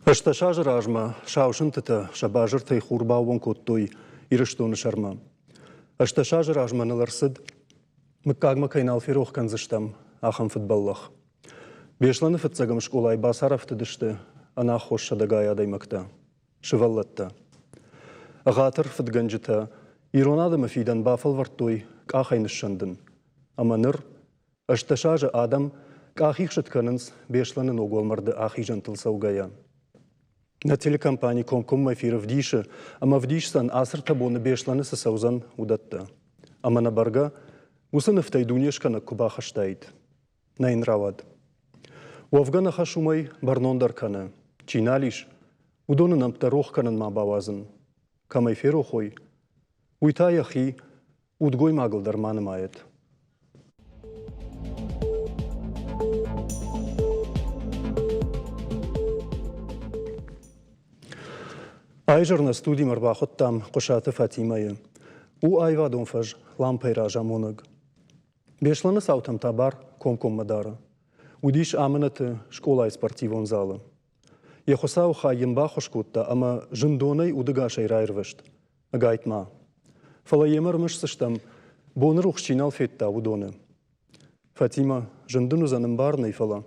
18 азы размӕ сау сынтытӕ сӕ базыртӕй хур баууон кодтой Ирыстоны сӕрмӕ. 18 азы размӕ ныл ӕрцыд, мыггагмӕ кӕй нал ферох кӕндзыстӕм, ахӕм фыдбӕллӕх. Беслӕны фыццӕгӕм скъолайы бацарӕфтыдысты ӕнаххос сӕдӕгай адӕймӕгтӕ, сывӕллӕттӕ. Ӕгъатыр фыдгӕнджытӕ ирон адӕмы фидӕн бафӕлвӕрдтой къахӕй ныссӕндын, ӕмӕ ныр 18 азы адӕм къахихсыд кӕнынц Беслӕны ног уӕлмӕрды ахизӕнтыл цӕугӕйӕ. Нӕ телекомпани комкоммӕ эфиры вдисы ӕмӕ вдисдзӕн, ацы ӕртӕ боны Беслӕны цы цӕудзӕн, уыдӕттӕ. Ӕмӕ нӕ бӕргӕ уыцы нывтӕй дунескӕнӕг куы бахастаид. Нӕ йын рауад. Уӕвгӕ нӕ хӕс уымӕй бӕрнондӕр кӕны. Чи нал ис, уыдоны нӕмттӕ рох кӕнын ма бауадзын. Кӕмӕй ферох уой, уый та йӕхи удгоймагыл дӕр ма нымайӕд. Айзӕр нӕ студимӕ ӕрбахуыдтам Хъуысаты Фатимӕйы. У аивадон фӕз лампӕйы разамонӕг. Беслӕны цаутӕм та бар комкоммӕ дары. Уыдис амынӕты скъолайы спортивон залы. Йӕ хуыцауы хай йын баххуыс кодта ӕмӕ зындонӕй удыгасӕй раирвӕзт. Ӕгайтма. Фӕлӕ йемӕ ӕрмӕстдзыстӕм, боны рухс чи нал федта, уыдоны. Фатимӕ, зын дын уыдзӕн ӕмбарынӕй, фӕлӕ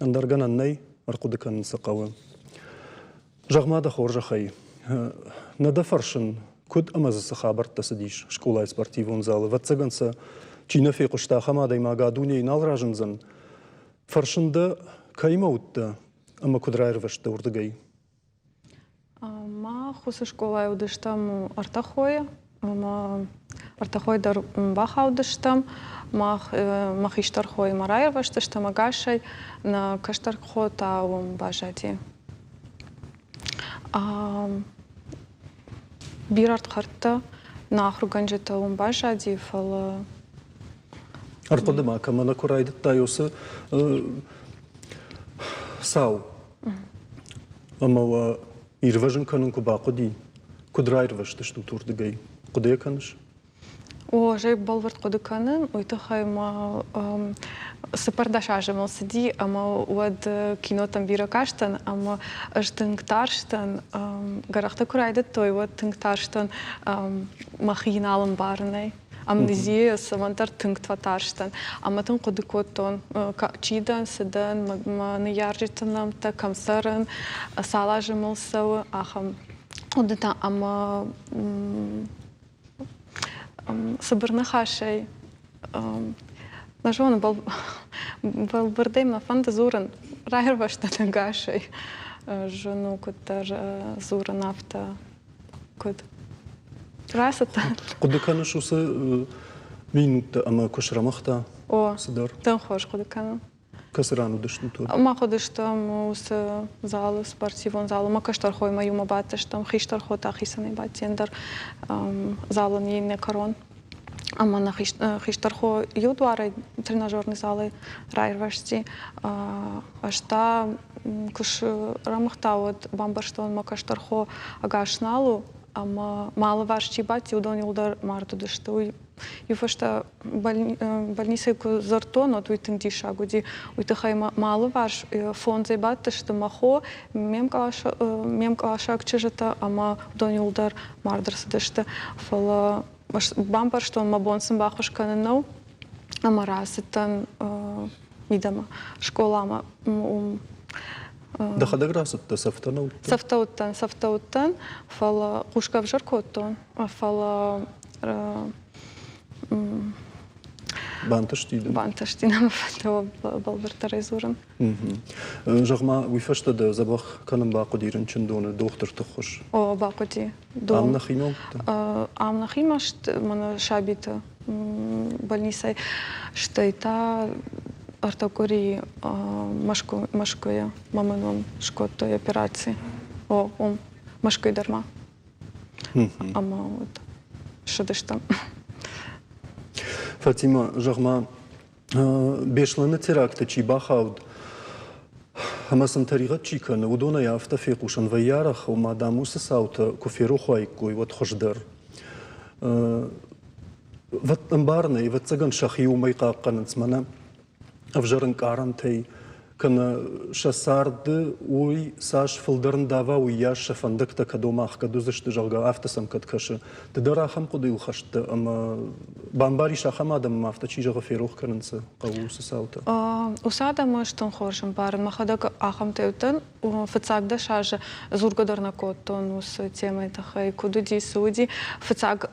ӕндӕр гӕнӕн нӕй, ӕрхъуыды кӕнын цы хъӕуы. Зӕгъ-ма дӕ хорзӕхӕй, нӕ дӕ фӕрсын, куыд ӕмӕ дзы цы хабӕрттӕ цыдис скъолайы спортивон залы? Ӕвӕццӕгӕн сӕ чи нӕ фехъуыста, ахӕм адӕймаг а дунейы нал разындзӕн. Фӕрсын дӕ, кӕимӕ уыдтӕ ӕмӕ куыд раирвӕзтӕ уырдыгӕй? Мах уыцы скъолайы уыдыстӕм ӕртӕ хойы ӕмӕ ӕртӕ хойы дӕр бахаудыстӕм. Мах мӕ хистӕр хоимӕ раирвӕзтыстӕм ӕгасӕй, нӕ кӕстӕр хо та уым баззади. Бирӕ ӕрдхӕрдтӕ нӕ ахуыргӕнджытӕ уым баззади, фӕлӕ Ӕрхъуыды ма кӕмӕ нӕ куы райдыдтай уыцы цау Ӕмӕ уӕ ирвӕзын кӕнын куы бахъуыди, куыд раирвӕзтыстут уырдыгӕй? Хъуыды кӕныс? О, ӕз ӕй бӕлвырд хъуыды кӕнын. Уый тыххӕй ма 14 азы мыл цыди, ӕмӕ уӕд кинотӕм бирӕ кастӕн, ӕмӕ ӕз тынг тарстӕн. Гӕрӕхтӕ куы райдыдтой, уӕд тынг тарстӕн мӕхи нал ӕмбарынӕй. Амнезийӕ цӕмӕндӕр тынг фӕтарстӕн ӕмӕ тынг хъуыды кодтон, чи дӕн, цы дӕн, мӕ ныййарджыты нӕмттӕ, кӕм цӕрын, цал азы мыл цӕуы, ахӕм хъуыдытӕ ӕмӕ цыбыр ныхасӕй нӕ зонын, бӕлвырдӕй мӕ фӕнды дзурын, раирвӕзтӕн ӕгасӕй. Зын у куыддӕр дзурын афтӕ. Куыд? Рацыдтӕ? Хъуыды кӕныс уыцы минуттӕ ӕмӕ куы срӕмыгъта О, цыдӕр? Тынг хорз хъуыды кӕнын. Кӕцы ран уыдыстут уӕд? Мах уыдыстӕм уыцы залы, спортивон залы. Мӕ кӕстӕр хоимӕ иумӕ бадтыстӕм, хистӕр хо та хицӕнӕй бадти ӕндӕр залӕн йе иннӕ кӕрон. Ӕмӕ нӕ хистӕр хо иу дуарӕй тренажерный залӕй раирвӕзти. Ӕз та куы срӕмыгъта, уӕд бамбӕрстон, мӕ кӕстӕр хо ӕгас нал у, ӕмӕ мӕ алыварс чи бадти, уыдон иуылдӕр мард уыдысты. Уый иу фӕстӕ больницӕйы куы дзырдтон, уӕд уый тынг диссаг уыди. Уый тыххӕй мӕ алыварс фондзӕй бадтысты мӕ хо, ме мкъласаг чызджытӕ ӕмӕ уыдон иуылдӕр мард ӕрцыдысты. Фӕлӕ бамбӕрстон, мӕ бон сын баххуыс кӕнын нӕу, ӕмӕ рацыдтӕн мидӕмӕ, скъоламӕ. Уым Дӕхӕдӕг рацыдтӕ, цӕфтӕ нӕ уыдтӕ? Цӕфтӕ уыдтӕн, цӕфтӕ уыдтӕн, фӕлӕ хъусгӕ ӕвзӕр кодтон, фӕлӕ Бантысти дын? Бантысти нӕ фӕнды бӕлвырддӕрӕй дзурын. Зӕгъ-ма, уый фӕстӕ дӕ дзӕбӕх кӕнын бахъуыди рынчындоны дохтырты ххуыс? О, бахъуыди. Ам нӕхимӕ уыдтӕ? Ам нӕхимӕ мӕнӕ сабиты больницӕй. Стӕй та ӕртӕ къуыри Мӕскуыйы мӕ ном скодтой операци. О, уым, Мӕскуыйы дӕр ма. Ӕмӕ вот ссыдыстӕм. Фатима, зӕгъ-ма, Беслӕны теракты чи бахауд, Ӕмӕ сын тӕригъӕд чи кӕны, уыдонӕй афтӕ фехъусӕн вӕййы арӕх, ома, дам, уыцы цаутӕ куы ферох уаиккой, уӕд хуыздӕр. Ӕмбарын ӕй, ӕвӕццӕгӕн, сӕхи уымӕй хъахъхъӕнынц, мӕнӕ ӕвзӕр ӕнкъарӕнтӕй, кӕнӕ сӕ царды уый цас фылдӕр ндава, уыйас сӕ фӕндӕгтӕ кӕд ома ӕхгӕд уыдзысты, зӕгъгӕ, афтӕ сӕм кӕд кӕсы. Ды дӕр ахӕм хъуыдыйыл хӕст дӕ ӕмӕ бамбарис ахӕм адӕммӕ афтӕ чи зӕгъы, ферох кӕнын цы хъӕуы уыцы цаутӕ? Уыцы адӕмы ӕз тынг хорз ӕмбарын. Мӕхӕдӕг ахӕмтӕ уыдтӕн. Фыццаг 10 азы дзургӕ дӕр нӕ кодтон уыцы темӕйы тыххӕй, куыд уыди, цы уыди. Фыццаг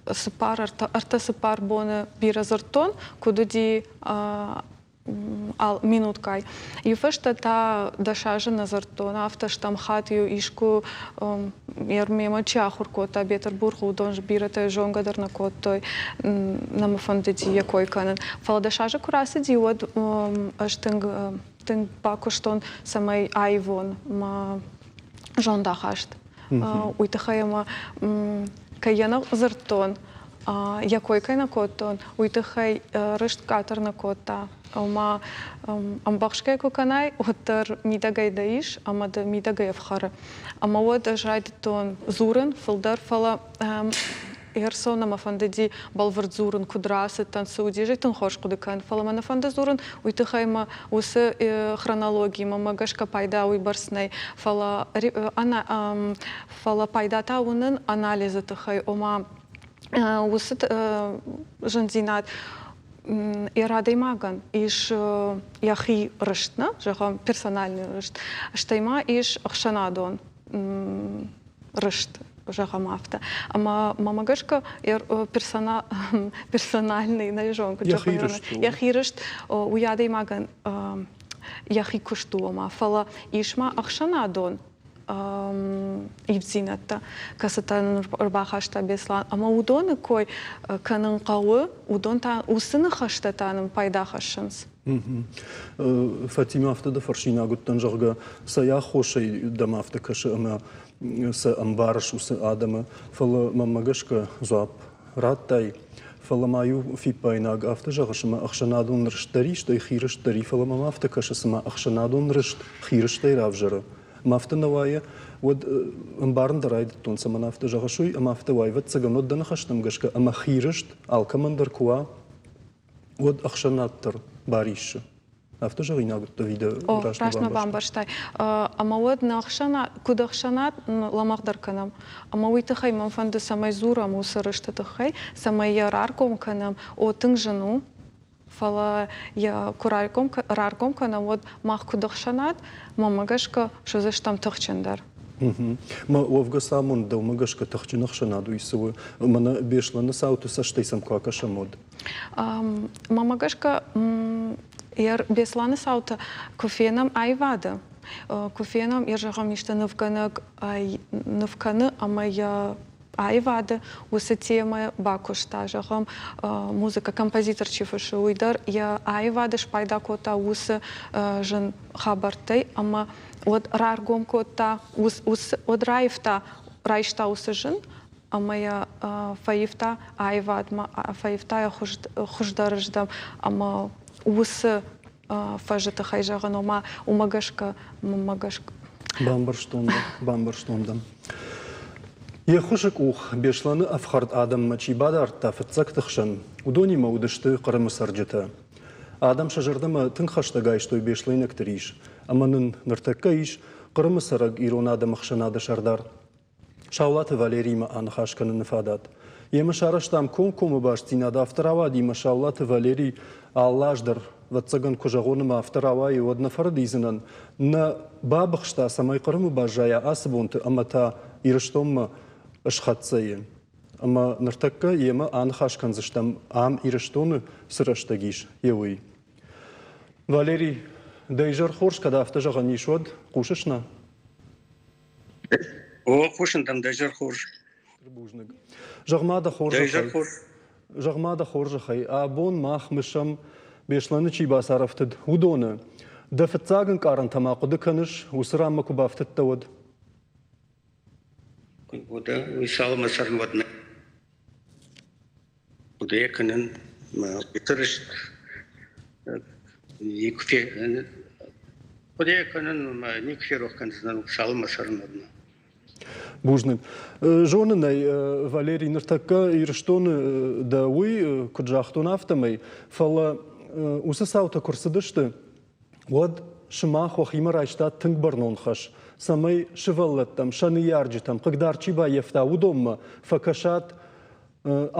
цыппар, ӕртӕ-цыппар боны бирӕ дзырдтон, куыд уыди минутгай. Иу фӕстӕ та 10 азы нӕ дзырдтон, афтӕ стӕм хатт-иу искуы мемӕ чи ахуыр кодта Бетъырбургы, уыдон бирӕтӕ зонгӕ дӕр нӕ кодтой, нӕ мӕ фӕндыди йӕ кой кӕнын. Фӕлӕ 10 азы куы рацыди, уӕд ӕз тынг тынг бакуыстон, цӕмӕй аивон мӕ зондахаст. Уый тыххӕй ӕмӕ кӕй йӕ нӕ дзырдтон, йӕ кой кӕй нӕ кодтон, уый тыххӕй рыст къаддӕр нӕ кодта. Ома ӕмбӕхсгӕ куы кӕнай, уӕддӕр мидӕгӕй дӕ ис ӕмӕ дӕ мидӕгӕй ӕфхӕры. Ӕмӕ уӕд ӕз райдыдтон дзурын фылдӕр, фӕлӕ Херсонмӕ мӕ фӕндыди бӕлвырд дзурын, куыд рацыдтӕн, цы уыди, ӕз тынг хорз хъуыды кӕнын, фӕлӕ мӕ нӕ фӕнды дзурын, уый тыххӕй мӕ уыцы хронологимӕ мӕ гӕсгӕ пайда уыйбӕрц нӕй, фӕлӕ, фӕлӕ пайда та уынын анализы тыххӕй, ома уыцы зындзинад йӕ адӕймагӕн ис йӕхи рыст, нӕ, зӕгъӕм, персональный рыст, стӕй ма ис ӕхсӕнадон рыст, зӕгъӕм афтӕ. Ӕмӕ мӕмӕ гӕсгӕ персональный, нӕ зонын, куыд зӕгъын, йӕхи рыст, уый адӕймагӕн йӕхи куыст у, ома, фӕлӕ ис ма ӕхсӕнадон ивддзинӕдтӕ, кӕцытӕ нын ӕрбахаста Беслан. Ӕмӕ уыдоны кой кӕнын хъӕуы, уыдон та уыцы ныхӕстӕ та нын пайда хӕссынц. Фатимӕ, афтӕ дӕ фӕрсинаг уыдтӕн, зӕгъгӕ, цӕй аххосӕй дӕм афтӕ кӕсы ӕмӕ сӕ ӕмбарыс уыцы адӕмы, фӕлӕ мӕнмӕ гӕсгӕ дзуапп радтай. Фӕлӕ ма иу фиппаинаг афтӕ зӕгъыс, ӕмӕ ӕхсӕнадон рыст дӕр и, стӕй хи рыст дӕр и, фӕлӕ мӕм афтӕ кӕсы, цыма ӕхсӕнадон рыст хи рыстӕй равзӕры. Ӕмӕ афтӕ нӕ уайы, уӕд ӕмбарын дӕр райдыдтон, цӕмӕн афтӕ зӕгъыс, уый, ӕмӕ афтӕ уайы, ӕвӕццӕгӕн, уӕд дӕ ныхӕстӕм гӕсгӕ ӕмӕ хи рыст алкӕмӕн дӕр куы уа, уӕд ӕхсӕнад дӕр бариссы. Афтӕ зӕгъинаг уыдтӕ ӕви дӕ О, раст нӕ бамбӕрстай. Ӕмӕ уӕд нӕ ӕхсӕнад, куыд ӕхсӕнад, лӕмӕгъдӕр кӕнӕм. Ӕмӕ уый тыххӕй мӕн фӕнды, цӕмӕй дзурӕм уыцы рысты тыххӕй, цӕмӕй йӕ раргом кӕнӕм. О, тынг зын у, фӕлӕ йӕ куы раргом кӕнӕм, уӕд мах куыд ӕхсӕнад, мӕнмӕ гӕсгӕ, суыдзыстӕм тыхджындӕр. Мӕ уӕвгӕ цы амонд дӕумӕ гӕсгӕ тыхджын ӕхсӕнад уый цы у? Мӕнӕ Беслӕны цауты цӕстӕй сӕм куы акӕсӕм, уӕд. Мӕнмӕ гӕсгӕ, Беслӕны цаутӕ куы фенӕм аивады, куы фенӕм, йӕ зӕгъӕм, исты нывгӕнӕг ӕй ныв кӕны ӕмӕ йӕ аивады уыцы темӕ бакуыста, зӕгъӕм, музыкӕ, композитор чи фыссы, уый дӕр йӕ аивады спайда кодта уыцы зын хабӕрттӕй ӕмӕ уӕд раргом кодта, уӕд раивта, райста уыцы зын ӕмӕ йӕ фӕивта аивадмӕ, фӕивта йӕ хуыздӕрыздӕм ӕмӕ уыцы фӕзы тыххӕй зӕгъын, ома уымӕ гӕсгӕ, мӕнмӕ гӕсгӕ. Бамбӕрстон дӕ, бамбӕрстон дӕ. Йе ххуысы къух Беслӕны ӕфхӕрд адӕммӕ чи бадардта фыццӕгты хсӕн, уыдонимӕ уыдысты Хъырымы цӕрджытӕ. Адӕм сӕ зӕрдӕмӕ тынг хӕстӕг айстой беслӕйнӕгты рис, ӕмӕ нын ныртӕккӕ ис Хъырымы цӕрӕг ирон адӕмы ӕхсӕнады сӕрдар Саулаты Валериимӕ аныхас кӕныны фадат. Йемӕ сарӕзтам комкоммӕ бастдзинад, афтӕ рауади ӕмӕ Саулаты Валерий алы аз дӕр, ӕвӕццӕгӕн, куы зӕгъон ӕмӕ афтӕ рауайы, уӕд нӕ фӕрӕдидзынӕн, нӕ бабыхста, цӕмӕй Хъырымы баззайа ацы бонты ӕмӕ та Ирыстонмӕ схӕццӕ и. Ӕмӕ ныртӕккӕ йемӕ аныхас кӕндзыстӕм, ам Ирыстоны цы рӕстӕг ис, йе уый. Валерий, дӕ изӕр хорз, кӕд афтӕ зӕгъӕн ис, уӕд хъусыс нӕ? О, хъусын дӕм, дӕ изӕр хорз. Бузныг. Зӕгъ-ма дӕ хорзӕхӕй. Зӕгъ-ма дӕ хорзӕхӕй, абон мах мысӕм, Беслӕны чи бацарӕфтыд, уыдоны. Дӕ фыццаг ӕнкъарӕнтӕ ма хъуыды кӕныс, уыцы ранмӕ куы бафтыдтӕ, уӕд? Уӕдӕ уый цалынмӕ цӕрын, уӕд нӕ хъуыды кӕнын мӕ рыст. Хъуыды кӕнын ӕмӕ никуы ферох кӕндзынӕн, цалынмӕ цӕрын, уӕдмӕ. Бузныг. Зонын ӕй, Валерий, ныртӕккӕ Ирыстоны дӕ уый, куыд загътон, афтӕмӕй, фӕлӕ уыцы цаутӕ куы рцыдысты, уӕд сымах уӕхимӕ райстат тынг бӕрнон хӕс, цӕмӕй сывӕллӕттӕм, сӕ ныййарджытӕм, хъыгдард чи баййӕфта, уыдонмӕ фӕкӕсат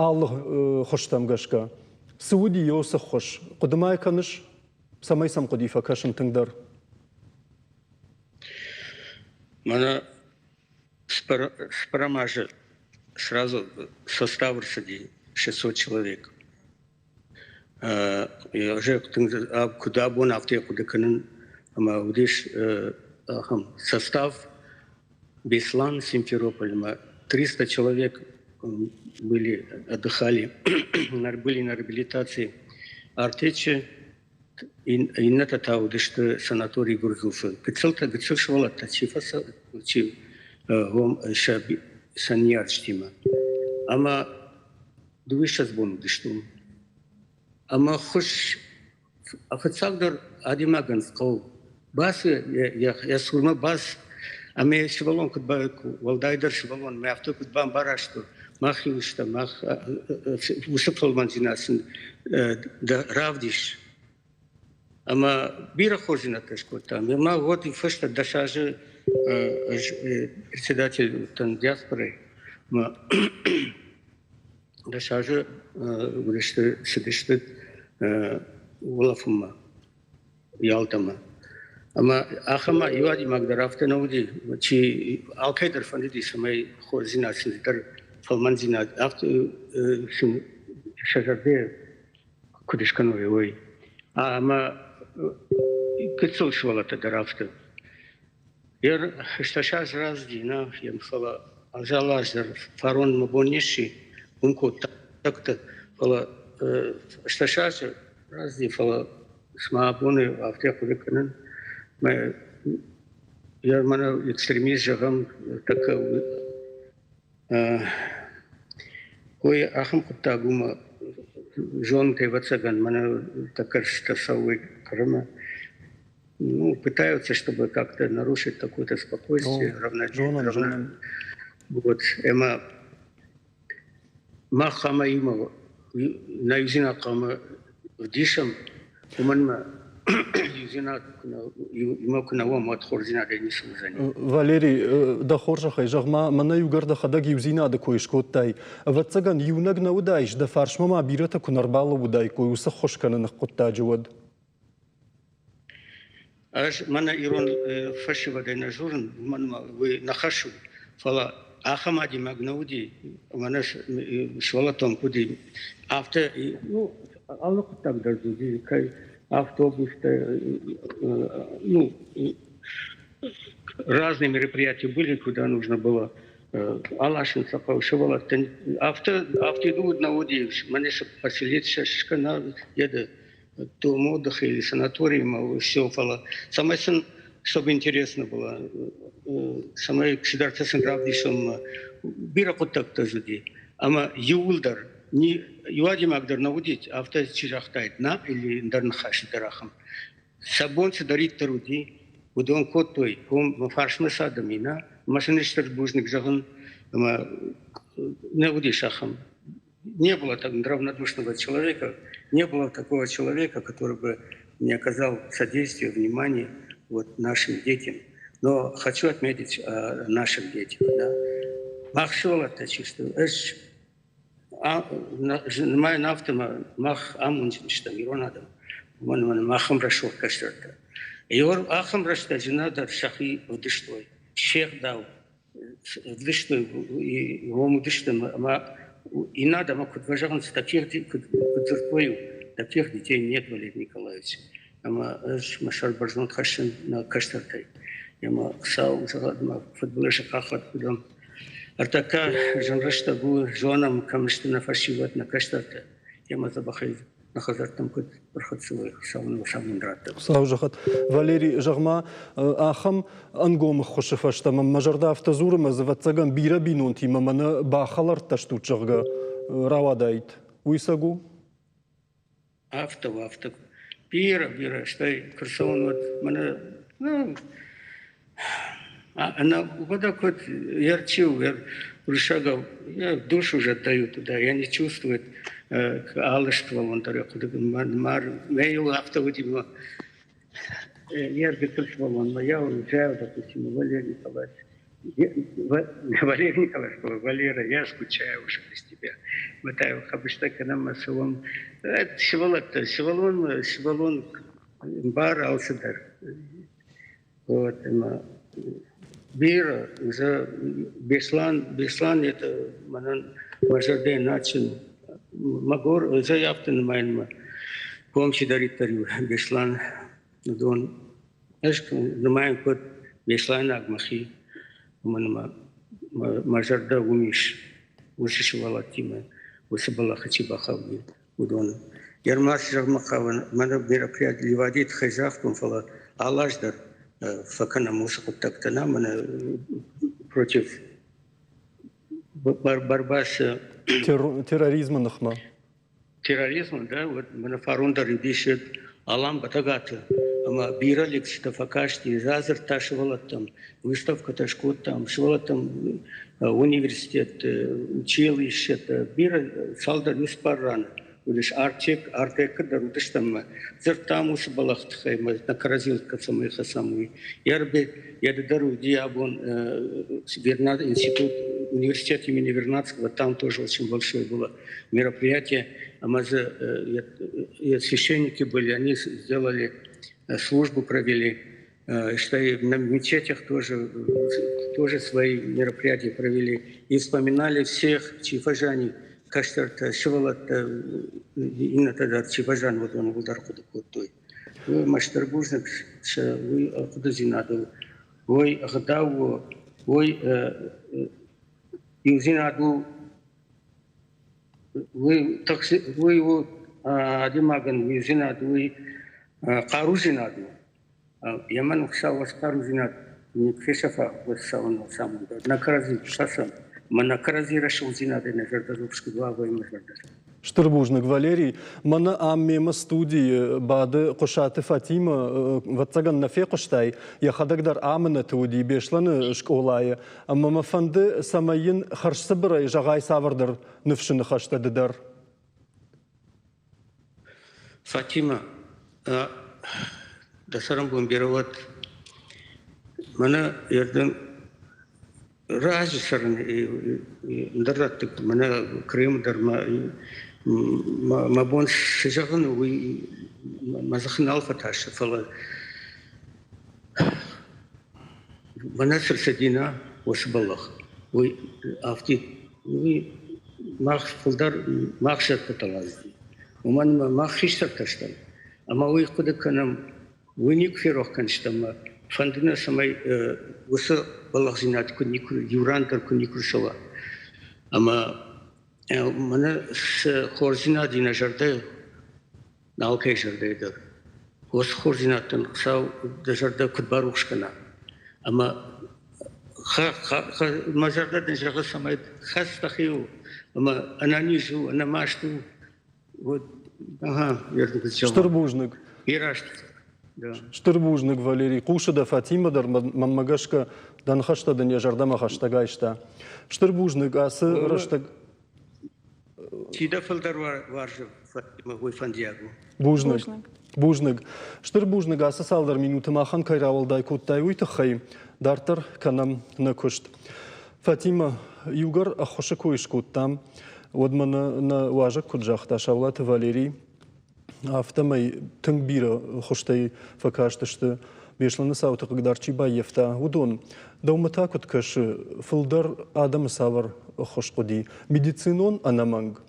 алы хуызтӕм гӕсгӕ. Цы уыди уыцы ххуыс? Хъуыды ма кӕныс, цӕмӕй сӕм хъуыди фӕкӕсын тынгдӕр? Мӕнӕ цыппӕрӕм азы сразу состав ӕрцыди 600 человек. Куыд абон, афтӕ хъуыды кӕнын, ӕмӕ уыдис ахӕм состав Беслан, Симферопольмӕ 300 человек были, отдыхали, были на реабилитации. Артечы Иннӕтӕ та уыдысты санаторий Гурзуфы. Гыццылтӕ гыццыл сывӕллӕттӕ чи фӕцӕ чи уым сӕ сӕ ныййарджытимӕ. Ӕмӕ дыууиссӕдз бон уыдысты уым. Ӕмӕ хуыз фыццагдӕр адӕймагӕн хъӕуы бацы йӕ цурмӕ бац ӕмӕ йӕ сывӕллон куыд уӕлдайдӕр сывӕллон мӕ афтӕ куыд бамбарӕсты, мах иу стӕм, мах уыцы фӕлмӕндзинад сын равдис. Ӕмӕ бирӕ хорздзинӕдтӕ скодтам. Ӕмӕ уӕд фӕстӕ 10 азы ӕз председатель уыдтӕн диаспорӕйы. Ӕмӕ 10 азы уыдысты, цыдысты улӕфынмӕ. Ялтӕмӕ. Ӕмӕ ахӕм иу адӕймаг дӕр афтӕ нӕ уыди, чи алкӕй дӕр фӕндыди, цӕмӕй хорздзинад сын дӕр фӕлмӕндзинад афтӕ сын сӕ зӕрдӕ куыд скӕной, уый. Ӕмӕ гыццыл сывӕллӕттӕ дӕр афтӕ. Йе стӕсаз рацыди, нӕ йӕм, фӕлӕ азал аз дӕр фарон мӕ бон не сси, уым кодта фӕлӕ стӕсазы рацыди, фӕлӕ цыма абоны афтӕ хъуыды кӕнын, мӕ йӕ мӕнӕ экстремист зӕгъӕм, тӕккӕ уый ахӕм хъуыддаг у мӕ зонут, ӕвӕццӕгӕн, мӕнӕ тӕккӕ цӕуы Хъырымы. Ну, пытаются, чтобы как-то нарушить какое-то спокойствие, равновесие. Вот, ӕмӕ мах хъуамӕ иумӕ нӕ иудзинад хъуамӕ вдисӕм, уымӕн ӕмӕ иудзинад иумӕ куы нӕ уӕм, уӕд хорздзинадӕй ницы уыдзӕни. Валерий, дӕ хорзӕхӕй, зӕгъ-ма, мӕнӕ иугӕр дӕхӕдӕг иудзинады кой скодтай, ӕвӕццӕгӕн, иунӕг нӕ уыдаис, дӕ фарсмӕ ма бирӕтӕ куы нӕ рбалӕууыдаиккой уыцы ххуыс кӕныны хъуыддаджы, уӕд? Ӕз мӕнӕ ирон фӕсивӕдӕй нӕ дзурын, уымӕн ӕмӕ уый нӕ хӕс у, фӕлӕ ахӕм адӕймаг нӕ уыди, мӕнӕ сывӕллӕттӕм куыд уыди, афтӕ ну, алы хъуыддаг дӕр дзы уыди, кӕй автобустӕ, ну, разные мероприятия были, куда нужно было аласын сӕ хъӕуы сывӕллӕттӕн. Афтӕ афтид уд нӕ уыди, мӕнӕ цы поселиться скӕна, йеды дом отдыха или санаторий, все, фӕлӕ цӕмӕй сын, чтобы интересно было, цӕмӕй цыдӕртӕ сын равдисӕм, бирӕ хъуыддӕгтӕ уыди. Ӕмӕ иууылдӕр, иу адӕймаг дӕр нӕ уыди, афтӕ чи загътаид, на или ӕндӕр ныхасы дӕр ахӕм. Сӕ бон цыдӕриддӕр уыди, уыдон кодтой, уым мӕ фарсмӕ цы адӕм и, нӕ, мӕ сын стыр бузныг зӕгъын, ӕмӕ нӕ уыдис ахӕм. Не было так равнодушного человека, не было такого человека, который бы не оказал содействия, внимания вот нашим детям. Но хочу отметить о наших детях. Да. Мах сывӕллӕттӕ чи сты, ӕз нымайын афтӕ, мах амондджын стӕм, ирон адӕм, уымӕн ӕмӕ махӕн рӕсугъд кӕстӕртӕ. Ахӕм рӕстӕджы нӕдӕр сӕхи ӕвдыстой, се гъдау уыдысты, уым уыдысты ӕмӕ иннӕ адӕмы куыд фӕзӕгъынц, таких куыд дзырдтой, таких детей нет, Валерий Николаевич. Ӕмӕ ӕз мӕ сӕр бӕрзонд хӕссын нӕ кӕстӕртӕй. Ӕмӕ Хуыцау зӕгъӕд мӕ фыдбылызы хъахъхъӕд уыдон. Ӕртӕккӕ зын рӕстӕг у, зонӕм, кӕм сты нӕ фӕсивӕд, нӕ кӕстӕртӕ. Ӕмӕ дзӕбӕхӕй нӕ хӕдзӕрттӕм куыд ӕрхӕццӕ Хуыцау нын амонд радта. Хуыцау зӕгъӕд. Валери, зӕгъ-ма, ахӕм ӕнгом ӕххуысы фӕстӕ мӕм мӕ зӕрдӕ афтӕ дзуры, ӕмӕ дзы, ӕвӕццӕгӕн, бирӕ бинонтимӕ мӕнӕ бахӕлӕрттӕ стут, зӕгъгӕ, рауадаид. Уый цӕг у? Афтӕ у, афтӕ. Бирӕ, бирӕ. Стӕй куы рцӕуон, уӕд мӕнӕ Ну, она вот так вот ярчил, я шагал, я душу уже отдаю туда, я не чувствую алыштва мар мейл автоводимо. Я я уезжаю, допустим, Валерий Николаевич. Валерий Николаевич, Валера, я скучаю уже без тебя. Матаев хабышта канам масалом. Сывалат, сывалон, сывалон бар алсыдар. Вот, бирӕ за Беслан, Беслан это мӕнӕн мӕ зӕрдӕйы начин мӕгуыр зӕй афтӕ нымайынмӕ ком чидӕриддӕр Беслан уыдон ӕз нымайын куыд беслайнаг мӕхи уымӕн ӕмӕ мӕ зӕрдӕ уым ис уыцы сывӕллӕттимӕ уыцы бӕллӕхы чи бахауди уыдоны. Ӕрмӕст зӕгъмӕ хъавын, мӕнӕ мероприятие Ливадийы тыххӕй загътон, фӕлӕ алы аз дӕр фӕкӕнӕм уыцы хъуыддӕгтӕ нӕ мӕнӕ против борьба с терроризмы ныхмӕ. Терроризмы, да, вот мӕнӕ фарон дӕр уыдис Алан Батагаты ӕмӕ бирӕ лекцитӕ фӕкасти, радзырдта сывӕллӕттӕм, выставкӕтӕ скодтам, сывӕллӕттӕм университетты, училищӕтӕ, бирӕ цалдӕр цыппар раны уыдис Артек, Артекы дӕр уыдыстӕм ӕмӕ дзырдтам уыцы бӕлӕгъты тыххӕй ӕмӕ нӕ кӕрӕдзийыл цӕмӕй хӕцӕм, уый. Ербе, йӕ дӕр уыди абон институт, университет имени Вернадского, там тоже очень большое было мероприятие. Ӕмӕ дзы священники были, они сделали службу провели. Что и на мечетях тоже, тоже свои мероприятия провели. И вспоминали всех чифажани, кӕстӕртӕ, сывӕллӕттӕ, иннӕтӕ дӕр чифажан уыдон уылдӕр хъуыды кодтой. Уый мӕ стыр бузныг сӕ уый хъуыдыдзинадыл, уый ӕгъдау у, уый иудзинад у уый у адӕймагӕн иудзинад, уый хъарудзинад у. Йемӕ Хуыцау хъарудзинад никуы фесӕфа, Хуыцауӕн ацамонда. Нӕ кӕрӕдзи хӕцӕм, ӕмӕ нӕ кӕрӕдзи рӕсугъддзинадӕй нӕ зӕрдӕ рухс куыд уа, уый мӕ зӕрдӕ. Стыр бузныг, Валерий. Мӕнӕ ам мемӕ студийы бады Хъуысаты Фатимӕ, ӕвӕццӕгӕн нӕ фехъуыстай, йӕхӕдӕг дӕр амынӕты уыди Беслӕны скъолайы. Ӕмӕ мӕ фӕнды, цӕмӕй йын хӕрзцыбырӕй зӕгъай цавӕрдӕр ныфсы ныхӕстӕ ды дӕр. Фатимӕ, дӕ цӕрӕнбон бирӕ уӕд. Мӕнӕ ердӕм раджы цӕрын ӕндӕр рӕтты, мӕнӕ Крымы дӕр мӕ бон цы зӕгъын, уый мӕ дзыхы нал фӕтасы, фӕлӕ Мӕнӕ цы рцыди нӕ уыцы бӕллӕх, уый афтид, уый мах фылдӕр мах зӕдтӕ ласдзӕн. Уымӕн ӕмӕ мах хистӕртӕ стӕм, ӕмӕ уый хъуыды кӕнӕм, уый никуы ферох кӕндзыстӕм ӕмӕ фӕнды нӕ, цӕмӕй уыцы бӕллӕхдзинад куыд никуы, иу ран дӕр куы никуы рцӕуа. Ӕмӕ мӕнӕ цы хорздзинад и нӕ зӕрдӕйыл, алкӕй зӕрдӕйы дӕр. Уыцы хорздзинӕдтӕн Хуыцау дӕ зӕрдӕ куыд барухс кӕна. Ӕмӕ мӕ зӕрдӕ дын зӕгъы, цӕмӕй хӕц дӕхиуыл ӕмӕ ӕнӕниз у, ӕнӕмаст у. Вот, ага, Стыр бузныг. Стыр бузныг, Валерий. Хъусы дӕ Фатимӕ дӕр, мӕнмӕ гӕсгӕ, дӕ ныхӕстӕ дын йӕ зӕрдӕмӕ хӕстӕг айста. Стыр бузныг ацы рӕстӕг Чи дӕ фылдӕр уарзы, уый фӕндиаг у. Бузныг. Бузныг. Стыр бузныг ацы цалдӕр минуты махӕн кӕй рауӕлдай кодтай, уый тыххӕй. Дарддӕр кӕнӕм нӕ куыст. Фатимӕ, иугӕр ӕххуысы кой скодтам, уӕд мӕ нӕ уазӕг куыд загъта Саулаты Валерий, Афтӕмӕй тынг бирӕ хуызтӕй фӕкастысты, Беслӕны цауты хъыгдард чи баййӕфта, уыдон. Дӕумӕ та куыд кӕсы, фылдӕр адӕмы цавӕр ӕххуыс хъуыди? Медицинон ӕнӕмӕнг.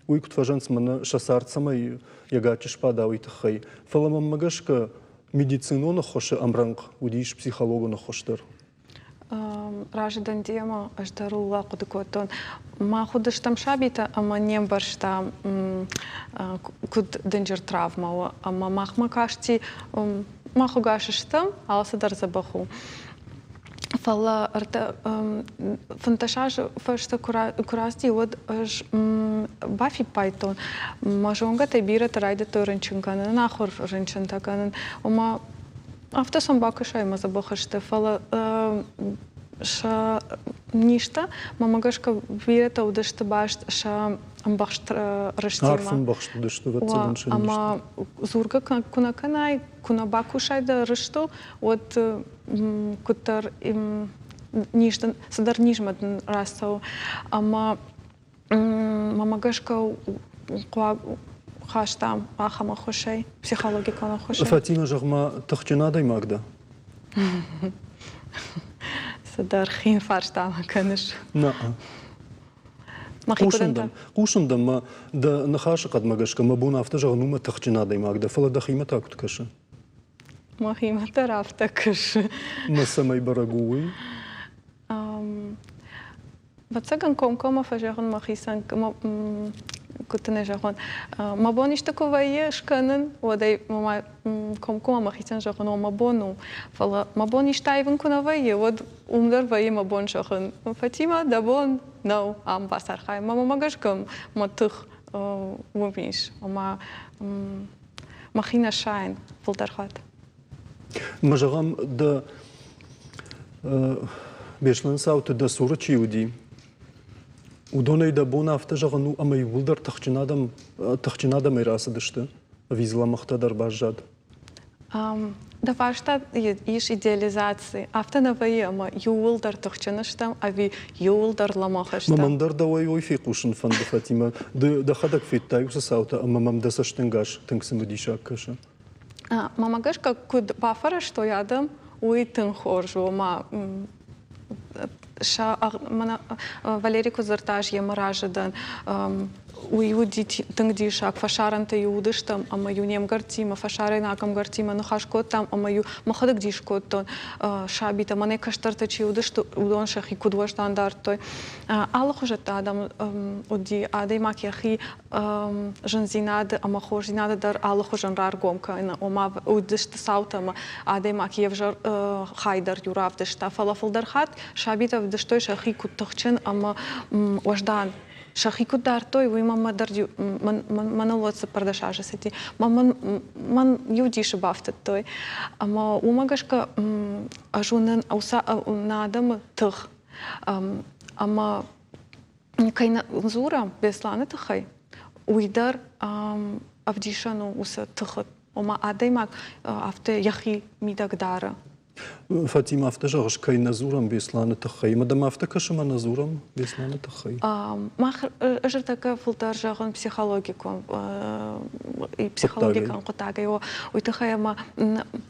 Уый куыд фӕзӕнц мӕнӕ сӕ цард цӕмӕй йӕ гаччы сбада, уый тыххӕй. Фӕлӕ мӕнмӕ гӕсгӕ медицинон ӕххуысы ӕмрӕнхъ уыдис психологон ӕххуыс дӕр. Разы дӕн демӕ, ӕз дӕр ууыл ахъуыды кодтон. Мах уыдыстӕм сабитӕ ӕмӕ не мбӕрстам, куыд дынджыр травмӕ у. Ӕмӕ махмӕ касти, мах угас стӕм, алцыдӕр дзӕбӕх у. Фӕлӕ 15 азы фӕстӕ куы рацыди, уӕд ӕз бафиппайдтон, мӕ зонгӕтӕй бирӕтӕ райдыдтой рынчын кӕнын, ӕнахуыр рынчынтӕ кӕнын. Ома. Афтӕ сӕм бакӕсай ӕмӕ дзӕбӕх сты, фӕлӕ сӕ низтӕ, мӕнмӕ гӕсгӕ, бирӕтӕ уыдысты баст сӕ ӕмбӕхст рыстимӕ. Арф ӕмбӕхст уыдысты, ӕвӕццӕгӕн, сӕ Ӕмӕ дзургӕ куы нӕ кӕнай, куы нӕ бакусай дӕ рыстыл, уӕд куыддӕр низ дын, цыдӕр низмӕ дын рацӕуы. Ӕмӕ Мӕнмӕ гӕсгӕ хъуаг хастам ахӕм ӕххуысӕй, психологикон ӕххуысӕй. Фатимӕ, зӕгъ-ма, тыхджын адӕймаг дӕ? Цыдӕр хин фарста мӕ кӕныс. Нӕ. Хъусын дӕм, хъусын дӕм, мӕ дӕ ныхасы хъӕдмӕ гӕсгӕ мӕ бон афтӕ зӕгъын у, мӕ тыхджын адӕймаг дӕ, фӕлӕ дӕхимӕ та куыд кӕсы? Мӕхимӕ дӕр афтӕ кӕсы. Мӕ цӕмӕй бӕрӕг у уый? Ӕвӕццӕгӕн, комкоммӕ фӕзӕгъын мӕхицӕн, куыд дын ӕй зӕгъон, мӕ бон исты куы вӕййы скӕнын, уӕд ӕй комкоммӕ мӕхицӕн зӕгъын, о, мӕ бон у. Фӕлӕ мӕ бон исты аивын куы нӕ вӕййы, уӕд уым дӕр вӕййы мӕ бон зӕгъын, Фатимӕ, дӕ бон нӕу ам бацархайын. Мӕ гӕсгӕ мӕ тых уым ис, ома мӕхи нӕ сайын фылдӕр хатт. Мӕ зӕгъӕм, дӕ Беслӕны цауты дӕ цуры чи уыди, уыдонӕй дӕ бон афтӕ зӕгъын у, ӕмӕ иууылдӕр тыхджын адӕм, тыхджын адӕмӕй рацыдысты, ӕви дзы лӕмӕгътӕ дӕр баззад? Дӕ фарста ис идеализаци. Афтӕ нӕ вӕййы, ӕмӕ иууылдӕр тыхджын стӕм ӕви иууылдӕр лӕмӕгъ стӕм? Мӕн дӕр дӕуӕй уый фехъусын фӕнды, Фатимӕ. Ды дӕхӕдӕг федтай уыцы цаутӕ ӕмӕ мӕм дӕ цӕстӕнгас тынг цымыдисаг кӕсы. Мӕмӕ гӕсгӕ, куыд бафӕрӕзтой адӕм, уый тынг хорз у. Ома сӕ мӕнӕ Валерий куы дзырдта, ӕз йемӕ разы дӕн. Уый уыди тынг диссаг. Фӕсарӕнты-иу уыдыстӕм ӕмӕ-иу не мгӕрттимӕ, фӕсарӕйнаг ӕмгӕрттимӕ ныхас кодтам ӕмӕ-иу мӕхӕдӕг дис кодтон, сабитӕ, мӕнӕ кӕстӕртӕ чи уыдысты, уыдон сӕхи куыд уӕздан дардтой. Алыхуызӕттӕ адӕм уыди, адӕймаг йӕхи зындзинады ӕмӕ хорздзинады дӕр алыхуызӕн раргом кӕны. Ома уыдысты цаутӕ ӕмӕ адӕймаг йе взӕр хай дӕр иу равдыста. Фӕлӕ фылдӕр хатт сабитӕ ӕвдыстой сӕхи куыд тыхджын ӕмӕ уӕздан. Сӕхи куыд дардтой, уый мӕнмӕ дӕр мӕныл уӕд 14 азы цыди. Мӕн иу дисы бафтыдтой. Ӕмӕ уымӕ гӕсгӕ ӕз уынын нӕ адӕмы тых. Ӕмӕ кӕй нӕ дзурӕм Беслӕны тыххӕй, уый дӕр ӕвдисӕн у уыцы тыхы, ома адӕймаг афтӕ йӕхи мидӕг дары. Фатимӕ, афтӕ зӕгъыс, кӕй нӕ дзурӕм Беслӕны тыххӕй. Ӕмӕ дӕм афтӕ кӕсы, ӕмӕ нӕ дзурӕм Беслӕны тыххӕй? Мах ӕз ӕртӕккӕ фылдӕр зӕгъын психологикон психологикон хъуыддагӕй, уый тыххӕй ӕмӕ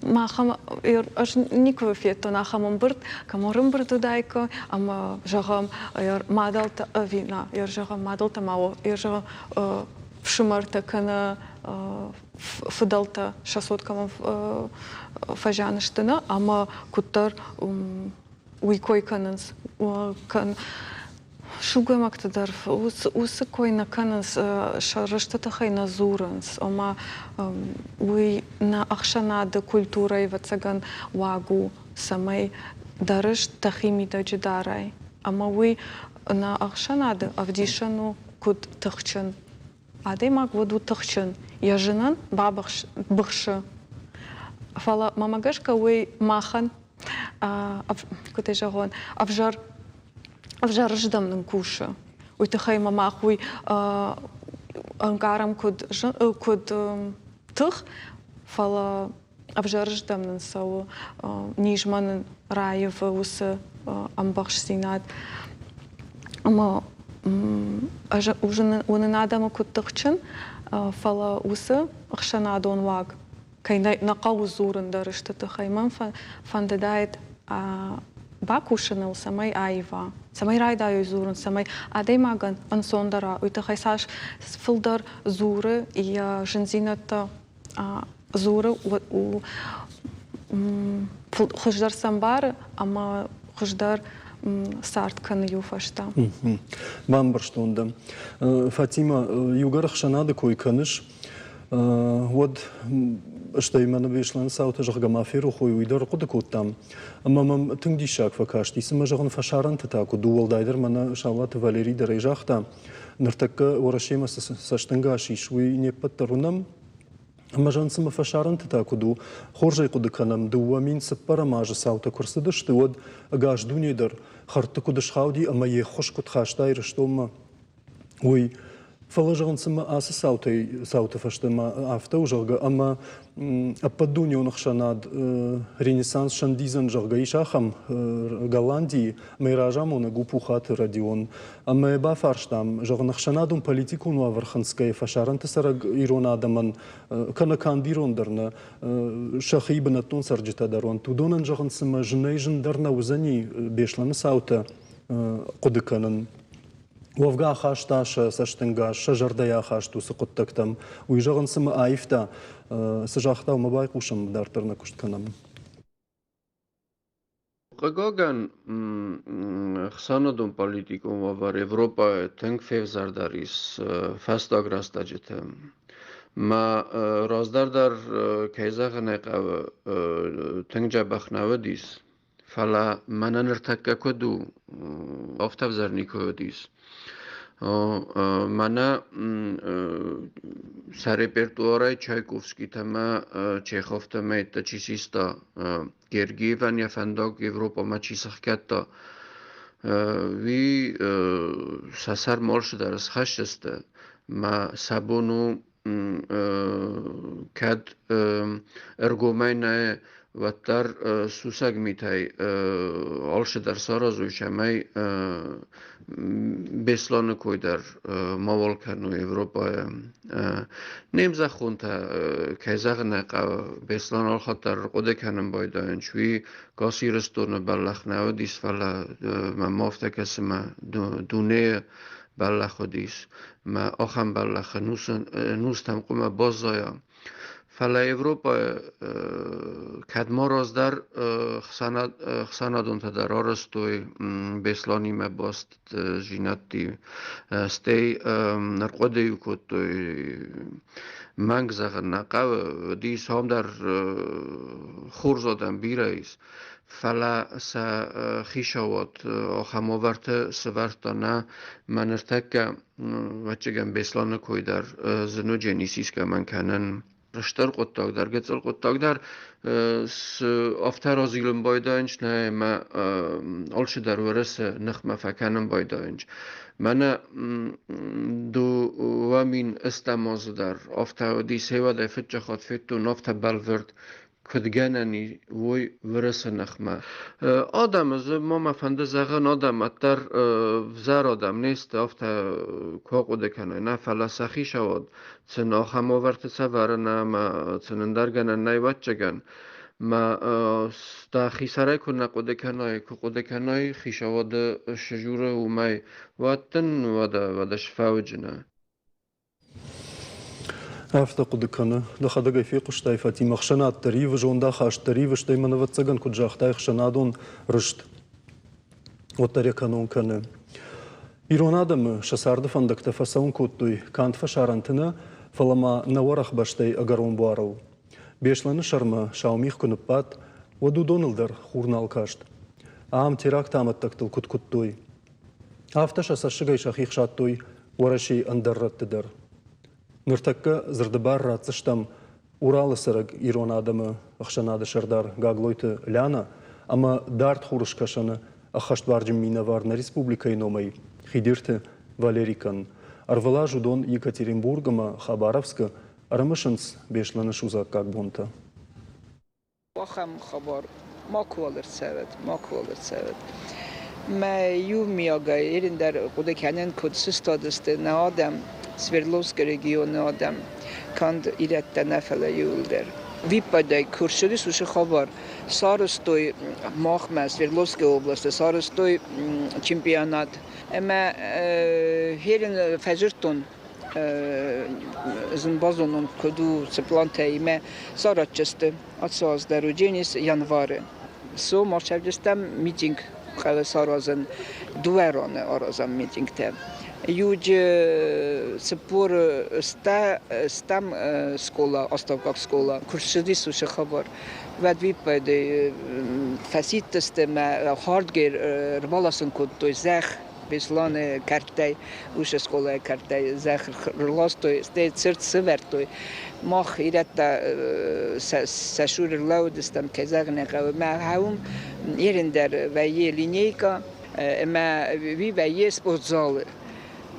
махӕн ӕз никуы федтон ахӕм ӕмбырд, кӕм ӕрӕмбырд уыдаиккой ӕмӕ зӕгъӕм мадӕлтӕ ӕви нӕ, зӕгъӕм мадӕлтӕ ма зӕгъӕм фсымӕртӕ кӕнӕ фыдӕлтӕ сӕ цот кӕмӕн фӕзиан сты, нӕ, ӕмӕ куыддӕр уый кой кӕнынц. Сылгоймӕгты дӕр уыцы кой нӕ кӕнынц, сӕ рысты тыххӕй нӕ дзурынц. Ома уый нӕ ӕхсӕнады культурӕйы, ӕвӕццӕгӕн, уаг у, цӕмӕй дӕ рыст дӕхи мидӕджы дарай. Ӕмӕ уый нӕ ӕхсӕнады ӕвдисӕн у, куыд тыхджын. Адӕймаг уӕд у тыхджын, йӕ зынӕн бабыхсы. Фӕлӕ мӕмӕ гӕсгӕ уый махӕн, куыд ӕй зӕгъон, ӕвзӕр ӕвзӕрыздӕм нын кусы. Уый тыххӕй ма мах уый ӕнкъарӕм куыд, куыд тых, фӕлӕ ӕвзӕрыздӕм нын цӕуы, низмӕ нын раивы уыцы ӕмбӕхстдзинад. Ӕмӕ ӕз уынын адӕмы куыд тыхджын, фӕлӕ уыцы ӕхсӕнадон уаг кӕй нӕ хъӕуы дзурын дӕр сты тыххӕй, мӕн фӕндыдаид бакусыныл, цӕмӕй аива, цӕмӕй райдайой дзурын, цӕмӕй адӕймагӕн ӕнцондӕр уа, уый тыххӕй цас фылдӕр дзуры йӕ зындзинӕдтӕ дзуры, хуыздӕр сӕ ӕмбары ӕмӕ хуыздӕр цард кӕны иу фӕстӕ. Бамбӕрстон дӕ. Фатимӕ, иугӕр ӕхсӕнады кой кӕныс, уӕд стӕй мӕнӕ Беслӕны цаутӕ, зӕгъгӕ, ма ферох уой, уый дӕр хъуыды кодтам. Ӕмӕ мӕм тынг диссаг фӕкасти, цымӕ, зӕгъын, фӕсарӕнты та куыд у, уӕлдайдӕр мӕнӕ Саулаты Валерий дӕр ӕй загъта, ныртӕккӕ Уӕрӕсемӕ цы цӕстӕнгас ис, уый не ппӕт дӕр уынӕм. Ӕмӕ зӕгъын, фӕсарӕнты та куыд у, хорз ӕй хъуыды кӕнӕм, 2004 азы цаутӕ куы рцыдысты, уӕд ӕгас дуне дӕр хӕрдты куыд схауди ӕмӕ йе ххуыс куыд хаста Ирыстонмӕ, уый. Фӕлӕ, зӕгъын, цымӕ ацы цаутӕй цауты фӕстӕ ма афтӕ у, зӕгъгӕ, ӕмӕ ӕппӕтдунеон ӕхсӕнад Ренессанс сӕндидзӕн, зӕгъгӕ, ис ахӕм Голландийы, ӕмӕ йӕ разамонӕг у Пухаты Родион. Ӕмӕ йӕ бафарстам, зӕгъын, ӕхсӕнадон-политикон уавӕр хынцгӕйӕ фӕсарӕнты цӕрӕг ирон адӕмӕн, кӕнӕ канд ирон дӕр нӕ, сӕхи бынӕттон цӕрджытӕ дӕр уӕнт, уыдонӕн, зӕгъын, цымӕ зынӕй зындӕр нӕ уыдзӕни Беслӕны цаутӕ хъуыды кӕнын. Уӕвгӕ ахаста сӕ цӕстӕнгас, сӕ зӕрдӕйы ахаст уыцы хъуыддӕгтӕм. Уый зӕгъын цымӕ аивта, цы загъта, уымӕ байхъусӕм, дарддӕр нӕ куыст кӕнӕм. Хъыгагӕн, ӕхсӕнадон-политикон уавӕр Европӕйы тынг февзӕрдӕр ис фӕстаг рӕстӕджыты. Мӕ раздӕр дӕр, кӕй зӕгъын ӕй хъӕуы, тынг дзӕбӕх нӕ уыдис. Фӕлӕ мӕнӕ ныртӕккӕ куыд у, афтӕ ӕвзӕр никуы уыдис. Мӕнӕ сӕ репертуарӕй Чайковскитӕ ӕмӕ Чеховтӕ ӕмӕ йедтӕ чи систа, Гергиевӕн йӕ фӕндаг Европӕмӕ чи сӕхгӕдта, уый сӕ сӕр малсыдӕр схӕсдзысты мӕ сӕ бон у кӕд ӕргомӕй нӕ, уӕддӕр сусӕг митӕй алцыдӕр саразой, цӕмӕй Беслӕны кой дӕр мауал кӕной Европӕйы. Не мзӕххонтӕ, кӕй зӕгъын ӕй хъӕуы, Беслӕн алхатт дӕр хъуыды кӕнын байдайынц, уый гас Ирыстоны бӕллӕх нӕ уыдис, фӕлӕ мӕм афтӕ кӕсы, мӕ дунейы бӕллӕх уыдис, мӕ ахӕм бӕллӕхы нустӕм хъуамӕ баззайа. Фӕлӕ Европӕйы кӕд ма раздӕр ӕхсӕнадонтӕ дӕр арӕзтой Беслӕнимӕ баст зинӕдти, стӕй ӕрхъуыды-иу кодтой, мӕнг зӕгъын нӕ хъӕуы, уыдис ам дӕр хорз адӕм бирӕ ис, фӕлӕ сӕ хицауад ахӕм уавӕрты сӕвӕрдта нӕ, мӕ ныртӕккӕ ӕвӕццӕгӕн Беслӕны кой дӕр зын уыдзӕнис искӕмӕн кӕнын. Стыр хъуыддаг дӕр, гыццыл хъуыддаг дӕр афтӕ разилын байдайынц, нӕ ӕмӕ алчидӕр Уӕрӕсе ныхмӕ фӕкӕнын байдайынц. Мӕнӕ 2008 азы дӕр афтӕ уыди, сеуӕдӕй фыццаг хатт федтон афтӕ бӕлвырд куыд гӕнӕн и, уой Уӕрӕсе ныхмӕ. Адӕмы дзы ма мӕ фӕнды зӕгъын, адӕм ӕддӕр взӕр адӕм не сты, афтӕ куы ахъуыды кӕной, нӕ, фӕлӕ сӕ хицауад сын ахӕм уавӕрты цӕвӕрын ӕмӕ сын ӕндӕр гӕнӕн нӕй, ӕвӕццӕгӕн. Мӕ дӕхи сӕрӕй куы нӕ хъуыды кӕнай, куы хъуыды кӕнай хицауады сжуры уымӕй, уӕд дын уӕдӕ, уӕдӕ сфӕуджынӕ. Афтӕ хъуыды кӕны. Дӕхӕдӕг ӕй фехъуыстай, Фатимӕ, ӕхсӕнад дӕр ивы, зондахаст дӕр ивы, стӕй мӕн, ӕвӕццӕгӕн, куыд загътай, ӕхсӕнадон рыст уӕддӕр йӕ кӕнон кӕны. Ирон адӕмы сӕ царды фӕндӕгтӕ фӕцӕуын кодтой канд фӕсарӕнты нӕ, фӕлӕ ма нӕ уӕрӕх бӕстӕйы ӕгӕрон буарыл. Беслӕны сӕрмӕ сау мигъ куы ныббадт, уӕд уыдоныл дӕр хур нал каст. Ам теракты амӕттӕгтыл куыд куыдтой, Афтӕ сӕ цӕссыгӕй сӕхи хсадтой Уӕрӕсейы ӕндӕр рӕтты дӕр. Ныртӕккӕ дзырды бар ратдзыстӕм Уралы цӕрӕг ирон адӕмы ӕхсӕнады сӕрдар Гаглойты Лянӕ ӕмӕ дард Хурыскӕсӕны ӕххӕстбарджын минӕвар нӕ республикӕйы номӕй Хидирты Валерикӕн. Ӕрвылаз уыдон Екатеринбург ӕмӕ Хабаровскы ӕрымысынц Беслӕны судзаггаг бонтӕ. Ахӕм хабар макуал ӕрцӕуӕд, макуал ӕрцӕуӕд. Мӕ иумиагӕй ерын дӕр хъуыды кӕнын, куыд сыстадысты нӕ адӕм, Свердловскы регионы адӕм, канд ирӕттӕ нӕ, фӕлӕ иууылдӕр. Виппайдӕй куы рцыдис уыцы хабар, сарӕзтой махмӕ, Свердловскы областы, сарӕзтой чемпионат. Ӕмӕ ерын фӕдзырдтон зын базонон куыд у, цы плантӕимӕ саразджысты ацы аз дӕр уыдзӕнис январы. Со мах сӕвдыстам митинг хъӕуы саразын, дыууӕ раны аразӕм митингтӕ. Иуджы 40 стӕм скъола, астӕуккаг скъола, куы ссыдис уыцы хабар, уӕд виппайды фӕсидтысты мӕ хардгер ӕрбаласын кодтой зӕхх. Беслӕны кӕрттӕй, уыцы скъолайы кӕрттӕй зӕхх рластой, стӕй цырт сывӕрдтой. Мах ирӕттӕ сӕ цуры рлӕууыдыстӕм, кӕй зӕгъын ӕй хъӕуы. Мӕ уым ерын дӕр вӕййы линейкӕ ӕмӕ уый вӕййы спортзалы.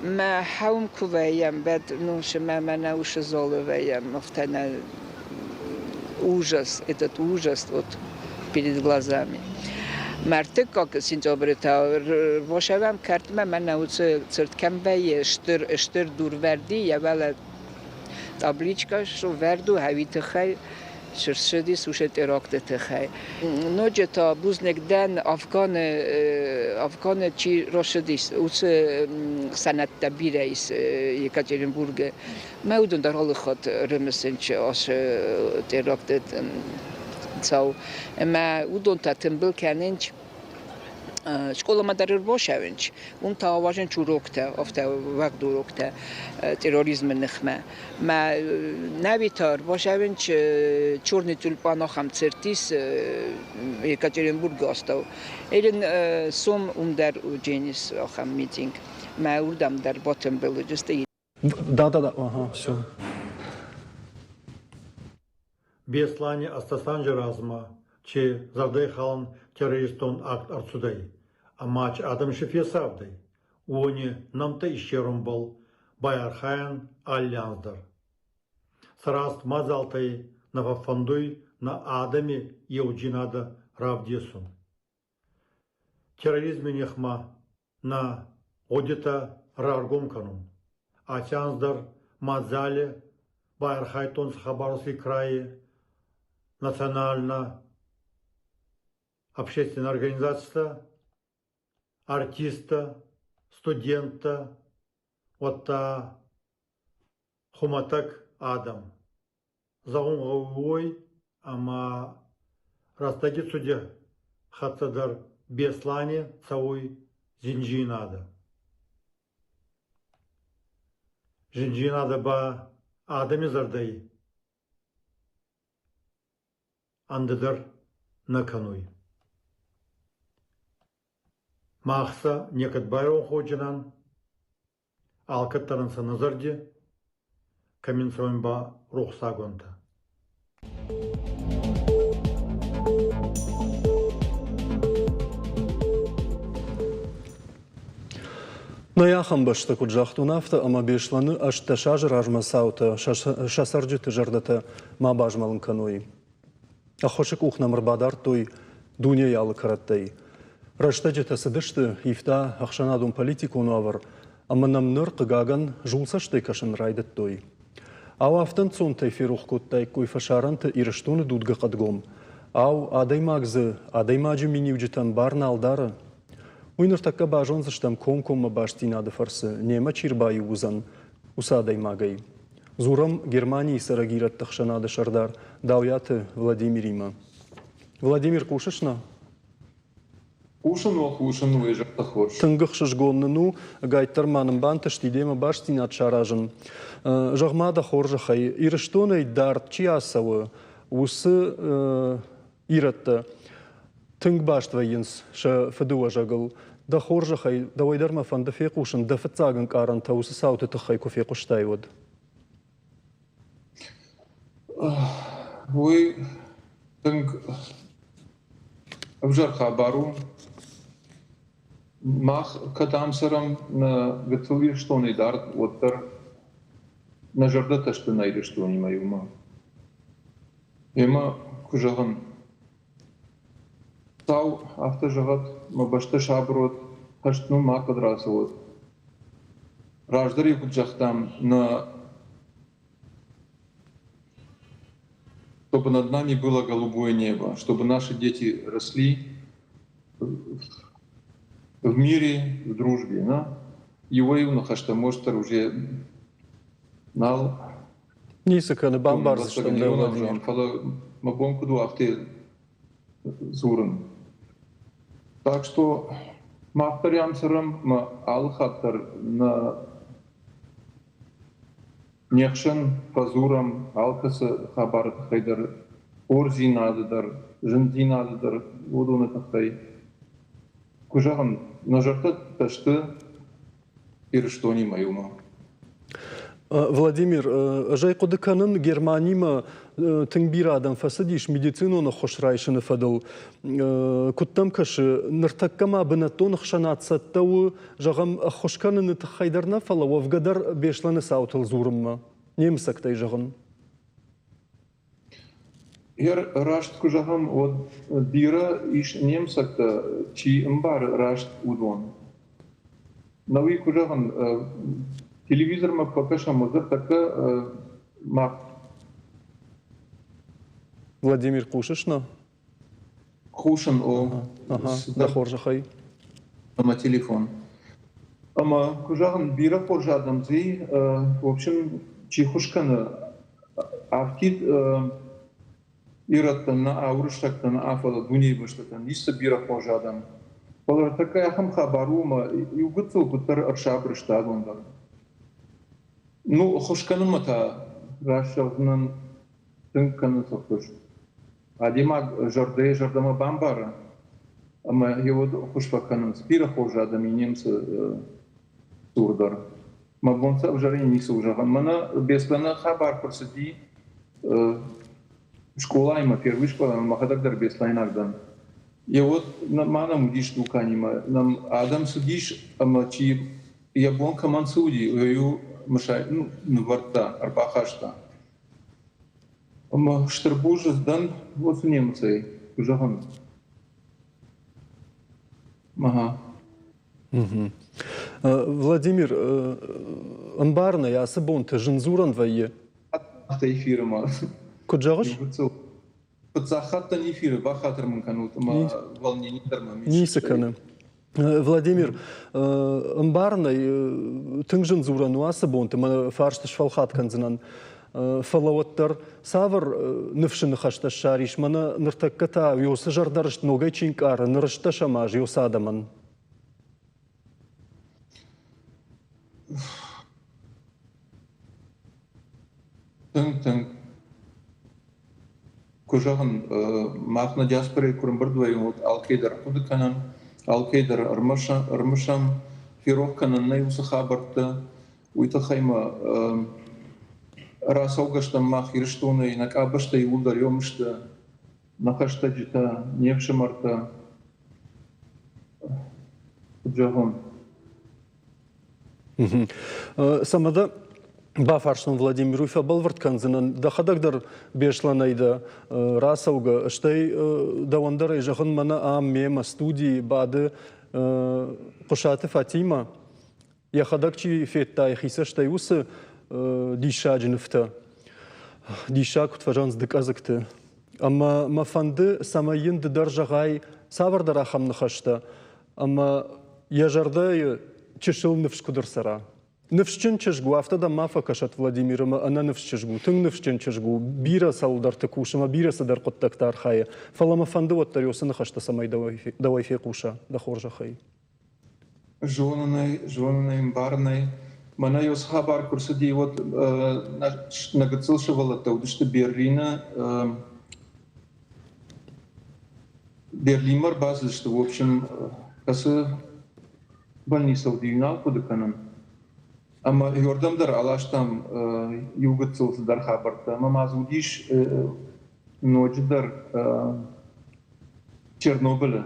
Мӕ хӕум куы вӕййӕм, бӕд ну, мӕ мӕнӕ уыцы залы вӕййӕм, афтӕ нӕ ужас, этот ужас вот перед глазами. Мӕрдтыккаг сентябры та башавӕм кӕртмӕ мӕнӕ уыцы цырт кӕм вӕййы, стыр, стыр дурвӕрди, йӕ уӕлӕ табличкӕ сывӕрд у ӕви тыххӕй ссыдис уыцы теракты тыххӕй. Ноджы та бузныг дӕн Афганы, Афганы чи рацыдис, уыцы сӕнӕттӕ бирӕ ис Екатеринбургы. Мӕ уыдон дӕр алы хатт рымысынч ацы теракты цау. Ӕмӕ уыдон та тымбыл кӕнынч Скъоламӕ дӕр ӕрбацӕуынц, уым та ауадзынц уроктӕ, афтӕ уӕгъд уроктӕ терроризмы ныхмӕ. Мӕ нӕуи та ӕрбацӕуынц Черный тюльпан ахӕм цырт ис Екатеринбургы астӕу. Или сом уым дӕр уыдзӕнис ахӕм митинг. Мӕ уырдӕм дӕр батымбыл уыдысты. Да-да-да, ага, все. Беслӕни ӕстӕсанджы размӕ чи зӕрдӕйхалӕн террористон акт ӕрцудӕй ӕма чи адӕм си фесавдӕй, уони нӕмттӕ иссерунбӕл байархайӕн алли анз дӕр. Сӕ раст мадзалтӕй нӕ фӕффӕндуй нӕ адӕми еудзийнадӕ равдесун. Терроризми нихмӕ нӕ гъудитӕ раргом кӕнун. Аци анз дӕр мадзали байархайдтонцӕ Хабаровски крайи национально общественной организацитӕ, артисттӕ, студенттӕ, уӕдта хумӕтӕг адӕм. Зӕгъун гъӕуй уой, ӕма рӕстӕги цуди хӕццӕ дӕр Беслӕни цӕуй зиндзийнадӕ. Зиндзийнадӕ ба адӕми зӕрдӕй ӕндӕр нӕ кӕнуй. Мах сӕ некӕд байронх уодзинан, Алкӕддӕр ӕнцӕ нӕ зӕрди, кӕми нцӕуӕн ба рохсагонтӕ. Нӕй ахӕм бӕстӕ, куыд загътон, афтӕ, ӕмӕ Беслӕны 18 азы размӕ цаутӕ сӕ цӕрджыты зӕрдӕтӕ ма базмӕлын кӕной. Ӕххуысы къух нӕм ӕрбадардтой дунейы алы кӕрӕттӕй. Рӕстӕджытӕ цыдысты, ивта ӕхсӕнадон-политикон уавӕр, ӕмӕ нӕм ныр, хъыгагӕн, зулцӕстӕй кӕсын райдыдтой. Ау, афтӕ ӕнцонтӕй ферох кодтаиккой фӕсарӕнты Ирыстоны дудгӕ хъӕдгом? Ау, адӕймаг дзы адӕймаджы миниуджытӕн бар нал дары? Уый ныртӕккӕ базондзыстӕм комкоммӕ бастдзинады фӕрцы, немӕ чи рбаиу уыдзӕн, уыцы адӕймагӕй. Дзурӕм Германийы цӕрӕг ирӕтты ӕхсӕнады сӕрдар Дауиаты Владимиримӕ. Владимир, хъусыс нӕ? Хъусын у, хъусын у, зӕрдӕ хорз. Тынг ӕхсызгон нын у, ӕгайтдӕр ма нын бантысти демӕ бастдзинад саразын. Зӕгъ-ма дӕ хорзӕхӕй, Ирыстонӕй дард чи ацӕуы, уыцы ирӕттӕ тынг баст вӕййынц сӕ фыдыуӕзӕгыл. Дӕ хорзӕхӕй, дӕуӕй дӕр мӕ фӕнды фехъусын, дӕ фыццаг ӕнкъарӕнтӕ уыцы цауты тыххӕй куы фехъуыстай, уӕд. Уый тынг ӕвзӕр хабар у. Мах кӕд ам цӕрӕм нӕ гыццыл Ирыстонӕй дард, уӕддӕр нӕ зӕрдӕтӕ сты нӕ Ирыстонимӕ иумӕ. Ӕмӕ куы зӕгъын, Хуыцау афтӕ зӕгъӕд, мӕ бӕстӕ сабыр уӕд, хӕст ныл макӕд рацӕуӕд. Раздӕр-иу куыд загътам, нӕ чтобы над нами было голубое небо, чтобы наши дети росли в мире, в дружбе. Да? Иуӕй-иу ныхӕстӕ может уже нал Ницы кӕны, бамбардзыстӕм дӕ, Владимир. Фӕлӕ мӕ бон куыд у, афтӕ дзурын. Так что мах дӕр ам цӕрӕм, мӕ алы хатт дӕр нӕ не хсӕн фӕдзурӕм алкӕцы хабары тыххӕй дӕр, хорздзинады дӕр, зындзинады дӕр, уыдоны тыххӕй. Куы зӕгъын, нӕ зӕрдӕтӕ сты Ирыстонимӕ иумӕ. Владимир, ӕз ӕй хъуыды кӕнын, Германимӕ тынг бирӕ адӕм фӕцыдис медицинон ӕххуыс райсыны фӕдыл. Куыд дӕм кӕсы, ныртӕккӕ ма бынӕттон ӕхсӕнад цӕттӕ у, зӕгъӕм, ӕххуыс кӕныны тыххӕй дӕр нӕ, фӕлӕ уӕвгӕ дӕр Беслӕны цаутыл дзурынмӕ, немыцӕгтӕй зӕгъын? Раст куы зӕгъӕм, уӕд бирӕ ис немыцӕгтӕ, чи ӕмбары раст, уыдон. Науи куы зӕгъын, телевизормӕ куы фӕкӕсӕм, уӕд ныртӕккӕ мах Владимир, хъусыс нӕ? Хъусын, о. Ага, дӕ хорзӕхӕй. Ӕмӕ телефон. Ӕмӕ, куы зӕгъын, бирӕ хорз адӕм дзы и, в общем, чи ххуыс кӕны, афтид ирӕттӕн нӕ, уырыссӕгтӕн нӕ, фӕлӕ дунейы бӕстӕтӕн ис цы бирӕ хорз адӕм. Фӕлӕ ныртӕккӕ ахӕм хабар у, ӕмӕ иу гыццыл куыддӕр ӕрсабыр сты адон дӕр. Ну, ӕххуыс кӕнынмӕ та раст зӕгъдзынӕн, тынг кӕнынц ӕххуыс. Адӕймаг зӕрдӕйӕ зӕрдӕмӕ бамбары ӕмӕ йӕ уӕд ӕххуыс фӕкӕнынц. Бирӕ хорз адӕм и немцы цур дӕр. Мӕ бон сӕ ӕвзӕрӕй ницы у зӕгъын. Мӕнӕ Беслӕны хабар куы рцыди скъолаимӕ, первый скъоламӕ, мӕхӕдӕг дӕр беслӕйнаг дӕн. Йе уӕд ма нӕм уыдис дуканимӕ, нӕм адӕм цыдис ӕмӕ чи йӕ бон кӕмӕн цы уыди, уый-иу мысай нывӕрдта, ӕрбахаста. Ӕмӕ стыр бузныг дӕн уыцы немыцӕй, куы зӕгъын. Ага. Владимир, ӕмбарын ӕй, ацы бонты зын дзурӕн вӕййы. Афтӕ эфиры ма. Куыд зӕгъыс? Фыццаг хатт дӕн эфиры, бахатыр мын кӕнут, ӕмӕ волнение дӕр мӕм ис. Ницы кӕны. Владимир, ӕмбарын ӕй, тынг зын дзурӕн у ацы бонты, мӕ фарст сфӕлхат кӕндзынӕн. Фӕлӕ уӕддӕр цавӕр ныфсы ныхӕстӕ ссарис, мӕнӕ ныртӕккӕ та уыцы зӕрдӕрыст ногӕй чи нкъары, нырыстӕсӕм аз уыцы адӕмӕн? Тынг, тынг. Куы зӕгъын, мах нӕ диаспорӕйы куы рымбырд вӕййӕм, уӕд алкӕй дӕр хъуыды кӕнӕм, алкӕй дӕр ӕрмысӕм, ферох кӕнӕн нӕй уыцы хабӕрттӕ. Уый тыххӕй ма рацӕугӕ стӕм мах Ирыстонӕй, нӕ къабӕзтӕ иууылдӕр иом сты, нӕ хӕстӕджытӕ, не фсымӕртӕ. Куыд зӕгъон? Цӕмӕ дӕ бафарстон, Владимир, уый фӕбӕлвырд кӕндзынӕн. Дӕхӕдӕг дӕр Беслӕнӕй дӕ рацӕугӕ, стӕй дӕуӕн дӕр ӕй зӕгъын, мӕнӕ ам мемӕ студийы бады Хъуысаты Фатимӕ. Йӕхӕдӕг чи федта йӕхи цӕстӕй уыцы диссаджы нывтӕ, диссаг куыд фӕзӕгъынц дыкъӕдзыгты. Ӕмӕ мӕ фӕнды, цӕмӕй йын ды дӕр зӕгъай цавӕрдӕр ахӕм ныхӕстӕ, ӕмӕ йӕ зӕрдӕйы чысыл ныфс куыд ӕрцӕра. Ныфсджын чызг у, афтӕ дӕм ма фӕкӕсӕд Владимир ӕмӕ ӕнӕныфс чызг у, тынг ныфсджын чызг у, бирӕ цӕуылдӕрты кусы ӕмӕ бирӕ цыдӕр хъуыддӕгты архайы. Фӕлӕ мӕ фӕнды уӕддӕр уыцы ныхӕстӕ цӕмӕй дӕуӕй фехъуса, дӕ хорзӕхӕй. Зонын ӕй, зонын ӕй, ӕмбарын ӕй. Мӕнӕ уыцы хабар куы рцыди, уӕд нӕ гыццыл сывӕллӕттӕ уыдысты Берлины. Берлинмӕ ӕрбацыдысты, в общем, кӕцы больница уыди, нал хъуыды кӕнын. Ӕмӕ иуӕрдӕм дӕр аластам иу гыццыл цыдӕр хабӕрттӕ. Ӕмӕ ма дзы уыдис ноджыдӕр Чернобылы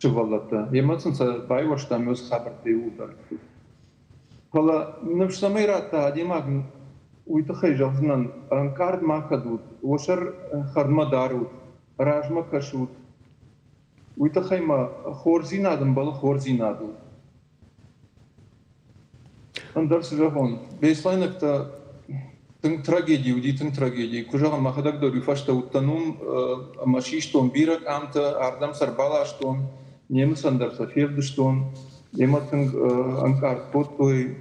сывӕллӕттӕ. Йемӕ сын сӕ байуӕрстам уыцы хабӕрттӕ иууылдӕр. Фӕлӕ ныфс цӕмӕй радта адӕймаг, уый тыххӕй зӕгъдзынӕн, ӕнкъард ма кӕд ут, уӕ сӕр хӕрдмӕ дарут, размӕ кӕсут. Уый тыххӕй ма хорздзинад ӕмбӕлы хорздзинадыл. Ӕндӕр цы зӕгъон, беслӕйнӕгтӕ тынг трагеди уыди, тынг трагеди. Куы зӕгъын, мӕхӕдӕг дӕр уый фӕстӕ уыдтӕн уым ӕмӕ систон бирӕ къамтӕ, ардӕм сӕ ӕрбаластон, немыцӕн дӕр сӕ февдыстон. Йемӕ тынг ӕнкъард кодтой.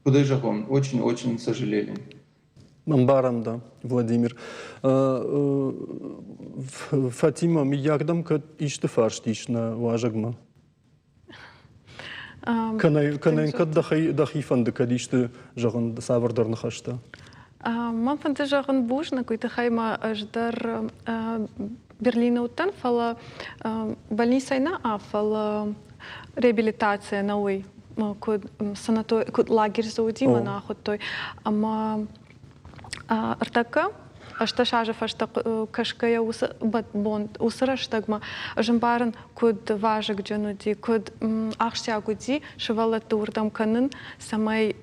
Куыд ӕй зӕгъон, очень-очень сожалели. Ӕмбарӕм дӕ, Владимир. Фатима, мыййаг дӕм кӕд исты фарст ис нӕ уазӕгмӕ? Кӕнӕ кӕд дӕхи фӕнды, кӕд исты зӕгъын цавӕрдӕр ныхӕстӕ? Мӕн фӕнды зӕгъын бузныг, уый тыххӕй ма ӕз дӕр Берлины уыдтӕн, фӕлӕ больницӕйы нӕ, фӕлӕ реабилитацийӕ нӕ уый куыд санаторий, куыд лагерь дзы уыди, мӕн ахуыдтой. Ӕмӕ ӕртӕккӕ 18 азы фӕстӕ кӕсгӕйӕ уыцы бон, уыцы рӕстӕгмӕ ӕз ӕмбарын, куыд вазыгджын уыди, куыд ахсджиаг уыди сывӕллӕтты уырдӕм кӕнын, цӕмӕй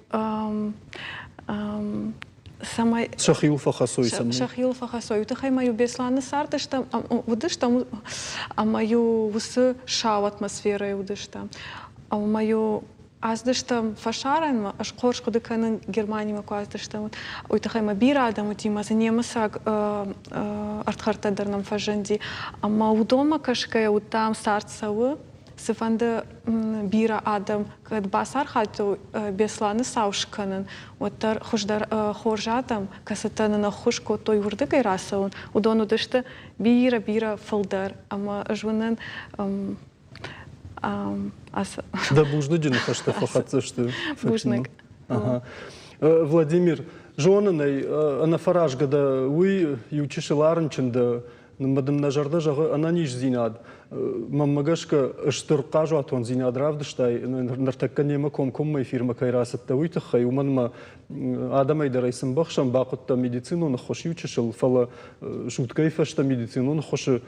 цӕмӕй сӕхиуыл фӕхӕцой, цӕмӕй сӕхиуыл фӕхӕцой. Уый тыххӕй ма-иу Беслӕны цардыстӕм, уыдыстӕм ӕмӕ-иу уыцы сау атмосферӕйы уыдыстӕм. Ӕмӕ-иу ацыдыстӕм фӕсарӕнмӕ, ӕз хорз хъуыды кӕнын, Германимӕ куы ацыдыстӕм, уый тыххӕй ма бирӕ адӕм уыди, ӕмӕ дзы немыцаг ӕрдхӕрдтӕ дӕр нӕм фӕзынди. Ӕмӕ уыдонмӕ кӕсгӕйӕ уыдтам, цард цӕуы, цыфӕнды бирӕ адӕм кӕд бацархайдтой Беслӕны цау скӕнын, уӕддӕр хуыздӕр хорз адӕм, кӕцытӕ нын ӕххуыс кодтой уырдыгӕй рацӕуын, уыдон уыдысты бирӕ-бирӕ фылдӕр. Ӕмӕ ӕз уынын ацы... Дӕ бузныджы ныхӕстӕ фӕхӕццӕ сты. Бузныг. Владимир, зонын ӕй, ӕнӕфӕразгӕ дӕ, уый иу чысыл арынчын дӕ, Мӕ дын нӕ зӕрдӕ зӕгъы ӕнӕниздзинад. Мӕнмӕ гӕсгӕ, стыр хъазуатондзинад равдыстай, ныртӕккӕ немӕ комкоммӕ эфирмӕ кӕй рацыдтӕ, уый тыххӕй, уымӕн ӕмӕ адӕмӕй дӕр ӕй цы мбӕхсӕм, бахъуыдтӕ медицинон ӕххуыс иу чысыл, фӕлӕ суткӕйы фӕстӕ медицинон ӕххуысы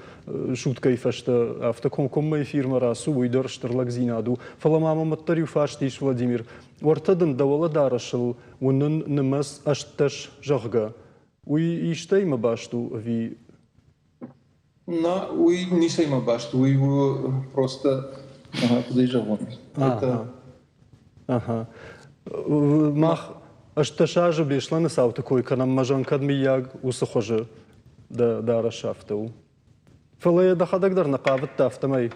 суткӕйы фӕстӕ афтӕ комкоммӕ эфирмӕ рацу, уый дӕр стыр лӕгдзинад у. Фӕлӕ ма мӕм уӕддӕр иу фарст ис, Владимир. Уӕртӕ дын дӕ уӕлӕдарӕсыл уынын нымӕц 18, зӕгъгӕ. Уый истӕимӕ баст у ӕви? На, уый ницӕимӕ баст у, уый у просто, куыд ӕй зӕгъон, это... Ага. Мах 18 азы Беслӕны цауты кой кӕнӕм, мӕ зӕн кӕд мыййаг уыцы хуызы дӕ дарӕс афтӕ у. Фӕлӕ йӕ дӕхӕдӕг дӕр нӕ хъавыдтӕ афтӕмӕй.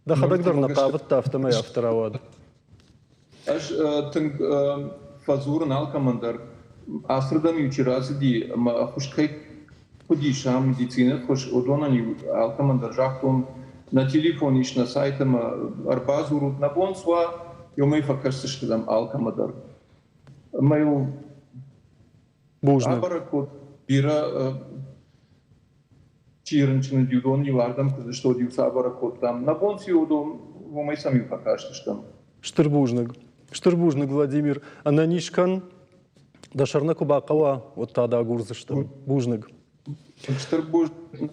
Дӕхӕдӕг дӕр нӕ хъавыдтӕ афтӕмӕй афтӕ рауад. Ӕз тынг фӕдзурын алкӕмӕн дӕр, ацырдӕм-иу чи рацыди ӕмӕ ӕххуыс кӕй хъуыдис ам медицинӕйы ӕххуыс, уыдонӕн-иу алкӕмӕн дӕр загътон, нӕ телефон ис нӕ сайт ӕмӕ ӕрбадзурут, нӕ бон цы уа, уымӕй фӕкӕсдзыстӕм алкӕмӕ дӕр. Ӕмӕ-иу Бузныг. Абӕрӕг код бирӕ чи рынчын уыди, уыдон-иу ардӕм куы цыдысты, уӕд-иу сӕ абӕрӕг кодтам. Нӕ бон цы уыдон, уымӕй сӕм-иу фӕкастыстӕм. Стыр бузныг. Стыр бузныг, Владимир. Ӕнӕниз кӕн. Дӕ сӕр нӕ куы бахъӕуа, уӕд та дӕ агурдзыстӕм. Бузныг. Стыр бузныг.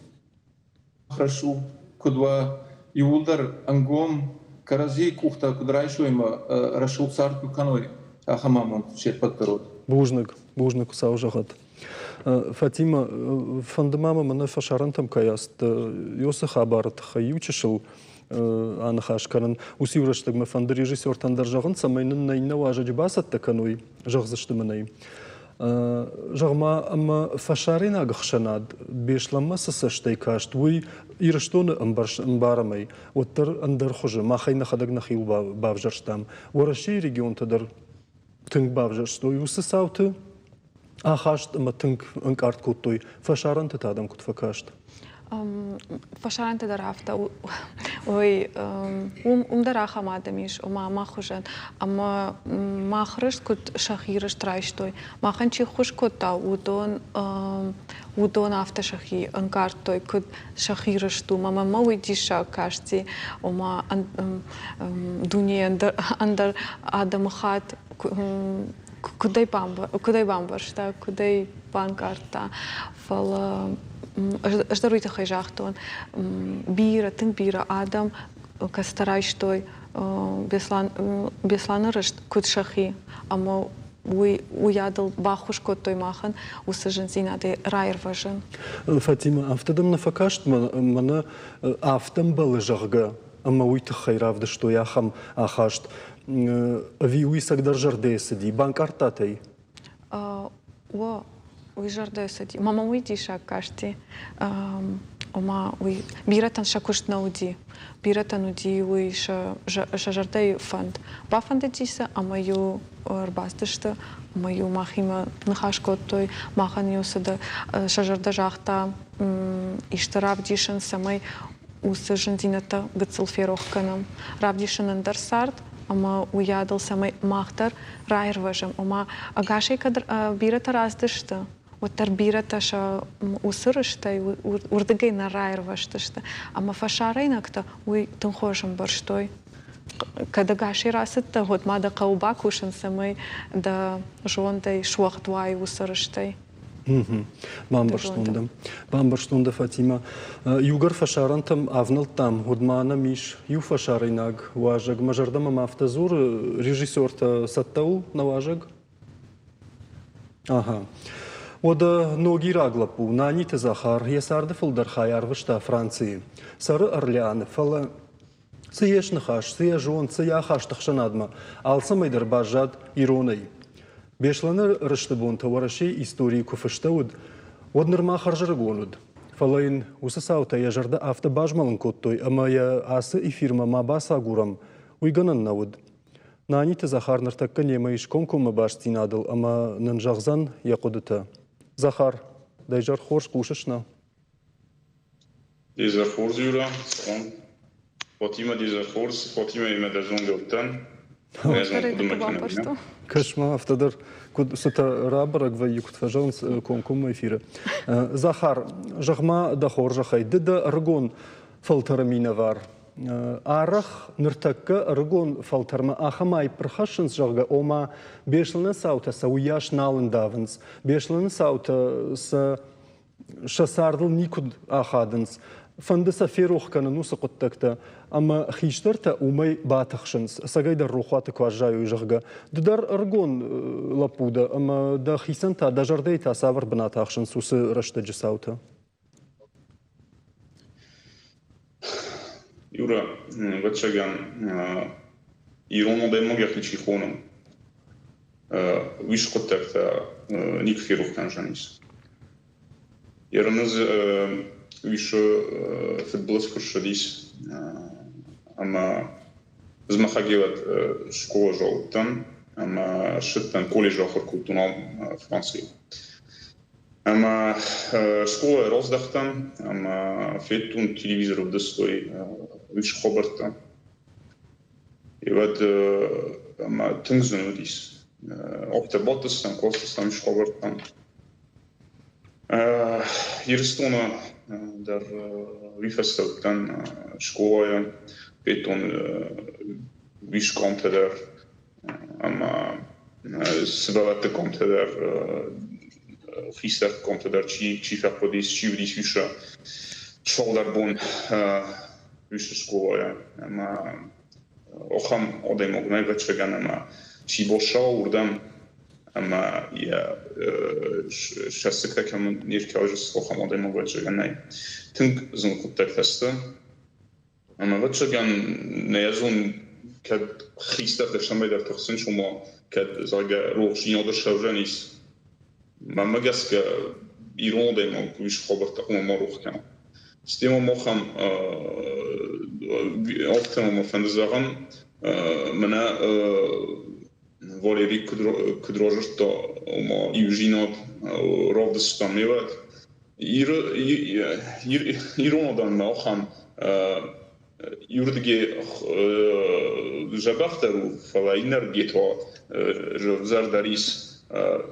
Хӕс у, куыд уа иууылдӕр ӕнгом, кӕрӕдзийы къухтӕ куыд райсой ӕмӕ рӕсугъд цард куы кӕной, ахӕм амонд се ппӕт дӕр уӕд. Бузныг, бузныг, Хуыцау зӕгъӕд. Фатимӕ, фӕнды ма мӕ мӕнӕ фӕсарӕнтӕм кӕй ацыдтӕ, уыцы хабары тыххӕй иу чысыл аныхас кӕнын. Уыцы иу рӕстӕгмӕ фӕнды режиссертӕн дӕр зӕгъын, цӕмӕй нын нӕ иннӕ уазӕджы бацӕттӕ кӕной, зӕгъдзысты мын ӕй. Зӕгъ-ма, ӕмӕ фӕсарӕйнаг ӕхсӕнад Беслӕнмӕ цы цӕстӕй каст, уый Ирыстоны ӕмбарӕм ӕй, уӕддӕр ӕндӕр хуызы, махӕй нӕхӕдӕг нӕхиуыл бавзӕрстам. Уӕрӕсейы регионтӕ дӕр тынг бавзӕрстой уыцы цауты ахаст ӕмӕ тынг ӕнкъард кодтой. Фӕсарӕнты та адӕм куыд фӕкаст? Фӕсарӕнты дӕр афтӕ уый уым дӕр ахӕм адӕм ис, ома мах хуызӕн. Ӕмӕ мах рыст куыд сӕхи рыст райстой. Махӕн чи ххуыс кодта, уыдон уыдон афтӕ сӕхи ӕнкъардтой, куыд сӕхи рыст у. Мӕнмӕ уый диссаг касти, ома дунейы ӕндӕр ӕндӕр адӕмыхатт куыд ӕй бамбӕрста, куыд ӕй банкъардта. Фӕлӕ ӕз дӕр уый тыххӕй загътон, бирӕ, тынг бирӕ адӕм, кӕцытӕ райстой Беслан, Бесланы рыст куыд сӕхи, ӕмӕ уый уыйадыл баххуыс кодтой махӕн уыцы зындзинадӕй раирвӕзын. Фатимӕ, афтӕ дӕм нӕ фӕкаст, мӕнӕ афтӕ мбӕлы, зӕгъгӕ, ӕмӕ уый тыххӕй равдыстой ахӕм ахаст? Ӕви уый цӕгдӕр зӕрдӕйы цыди? Банкъардтат ӕй? О, уый зӕрдӕйы цыди. Мӕнмӕ уый диссаг касти. Ома уый бирӕтӕн сӕ куыст нӕ уыди. Бирӕтӕн уыди уый сӕ, сӕ зӕрдӕйы фӕнд. Бафӕндыди сӕ ӕмӕ-иу ӕрбацыдысты ӕмӕ-иу махимӕ ныхас кодтой. Махӕн-иу цыдӕр сӕ зӕрдӕ загъта исты равдисын, цӕмӕй уыцы зындзинӕдтӕ гыццыл ферох кӕнӕм. Равдисын ӕндӕр цард. Ӕмӕ уыйадыл, цӕмӕй мах дӕр раирвӕзӕм, ома ӕгасӕй кӕд бирӕтӕ рацыдысты, уӕддӕр бирӕтӕ сӕ уыцы рыстӕй уырдыгӕй нӕ раирвӕзтысты. Ӕмӕ фӕсарӕйнӕгтӕ уый тынг хорз ӕмбӕрстой. Кӕд ӕгасӕй рацыдтӕ, уӕд ма дӕ хъӕуы бакусын, цӕмӕй дӕ зондӕй суӕгъд уай уыцы рыстӕй. Бамбӕрстон дӕ. Бамбӕрстон дӕ, Фатимӕ. Иугӕр фӕсарӕнтӕм авнӕлдтам, уӕд ма нӕм ис иу фӕсарӕйнаг уазӕг. Мӕ зӕрдӕ мӕм афтӕ дзуры, режиссертӕ цӕттӕ у нӕ уазӕг? Ага. Уӕдӕ ногираг лӕппу Наниты Захар йӕ царды фылдӕр хай арвыста Францийы. Цӕры Орлеаны, фӕлӕ цы йе сныхас, цы йӕ зонд, цы йӕ ахаст ӕхсӕнадмӕ, алцӕмӕй дӕр баззад иронӕй. Беслӕны рысты бонтӕ Уӕрӕсейы историйы куы фыстӕуыд, уӕд нырма хӕрзӕрыгон уыд. Фӕлӕ йын уыцы цаутӕ йӕ зӕрдӕ афтӕ базмӕлын кодтой, ӕмӕ йӕ ацы эфирмӕ ма бацагурӕм, уый гӕнӕн нӕ уыд. Наниты Захар ныртӕккӕ немӕ ис комкоммӕ бастдзинадыл ӕмӕ нын зӕгъдзӕн йӕ хъуыдытӕ. Захар, дӕ изӕр хорз хъусыс нӕ? Де изӕр хорз, Юра. Цӕуӕм. Фатимӕ, де изӕр хорз. Фатимӕимӕ дӕ зонгӕ уыдтӕн. Кӕс-ма, афтӕ дӕр куыд цытӕ рабӕрӕг вӕййы, куыд фӕзӕгъынц комкоммӕ эфиры. Захар, зӕгъ-ма дӕ хорзӕхӕй, ды дӕ ӕрыгон фӕлтӕры минӕвар. Арӕх ныртӕккӕ ӕрыгон фӕлтӕрмӕ ахӕм аипп ӕрхӕссынц, зӕгъгӕ, ома Беслӕны цаутӕ сӕ уыйас нал ӕндавынц. Беслӕны цаутӕ сӕ сӕ цардыл никуыд ахадынц. Фӕнды сӕ ферох кӕнын уыцы хъуыддӕгтӕ, ӕмӕ хистӕртӕ уымӕй батыхсынц, ӕцӕгӕйдӕр рохуаты куы аззайой, зӕгъгӕ. Ды дӕр ӕрыгон лӕппу дӕ ӕмӕ дӕхицӕн та, дӕ зӕрдӕйы та цавӕр бынат ахсынц уыцы рӕстӕджы цаутӕ? Юра, ӕвӕццӕгӕн, ирон адӕймаг йӕхи чи хоны, уый хъуыддӕгтӕ никуы ферох кӕндзӕнис. Ерыныз уисы фыдбылыз куы ссыдис ӕмӕ ӕз мӕхӕдӕг скъола уыдтӕн ӕмӕ ссыдтӕн колледжы ахуыр кодтон Францийы. Ӕмӕ скъолайы раздӕхтӕн ӕмӕ федтон телевизоры ӕвдыстой уыцы хабӕрттӕ. Уӕд ӕмӕ тынг зын уыдис. Афтӕ бадтыстӕм, кастыстӕм уыцы хабӕрттӕм. Ирыстоны дӕр уый фӕстӕ уыдтӕн скъолайы, федтон уис къамтӕ дӕр ӕмӕ сывӕллӕтты къамтӕ дӕр, хистӕрты къамтӕ дӕр чи фӕхъуыдис, чи уыдис уыцы цалдӕр бон уыцы скъолайы. Ӕмӕ ахӕм адӕймаг нӕй, ӕвӕццӕгӕн, ӕмӕ чи бассӕуа уырдӕм ӕмӕ йӕ сӕ кӕмӕн не ркӕлжыс, ахӕм адӕймаг ӕвӕццӕгӕн нӕй. Тынг зын хъуыддӕгтӕ сты. Ӕмӕ ӕвӕццӕгӕн нӕ зон, кӕд хистӕртӕ цӕмӕйдӕр тыхсынц, ома кӕд, зӕгъгӕ, рохсдзинады сӕвзӕрис. Мӕнмӕ гӕсгӕ, ирон адӕймаг уый хабӕрттӕ хъуамӕ ма рох кӕна. Стӕй ма махӕн афтӕ мӕ фӕнды зӕгъын, мӕнӕ Валерий куыд разырдта, ома иудзинад равдыста ме уӕд. Ирон адӕммӕ ахӕм иуырдыгӕй дзӕбӕхдӕр у, фӕлӕ иннӕрдыгӕй та зӕрдӕ рис.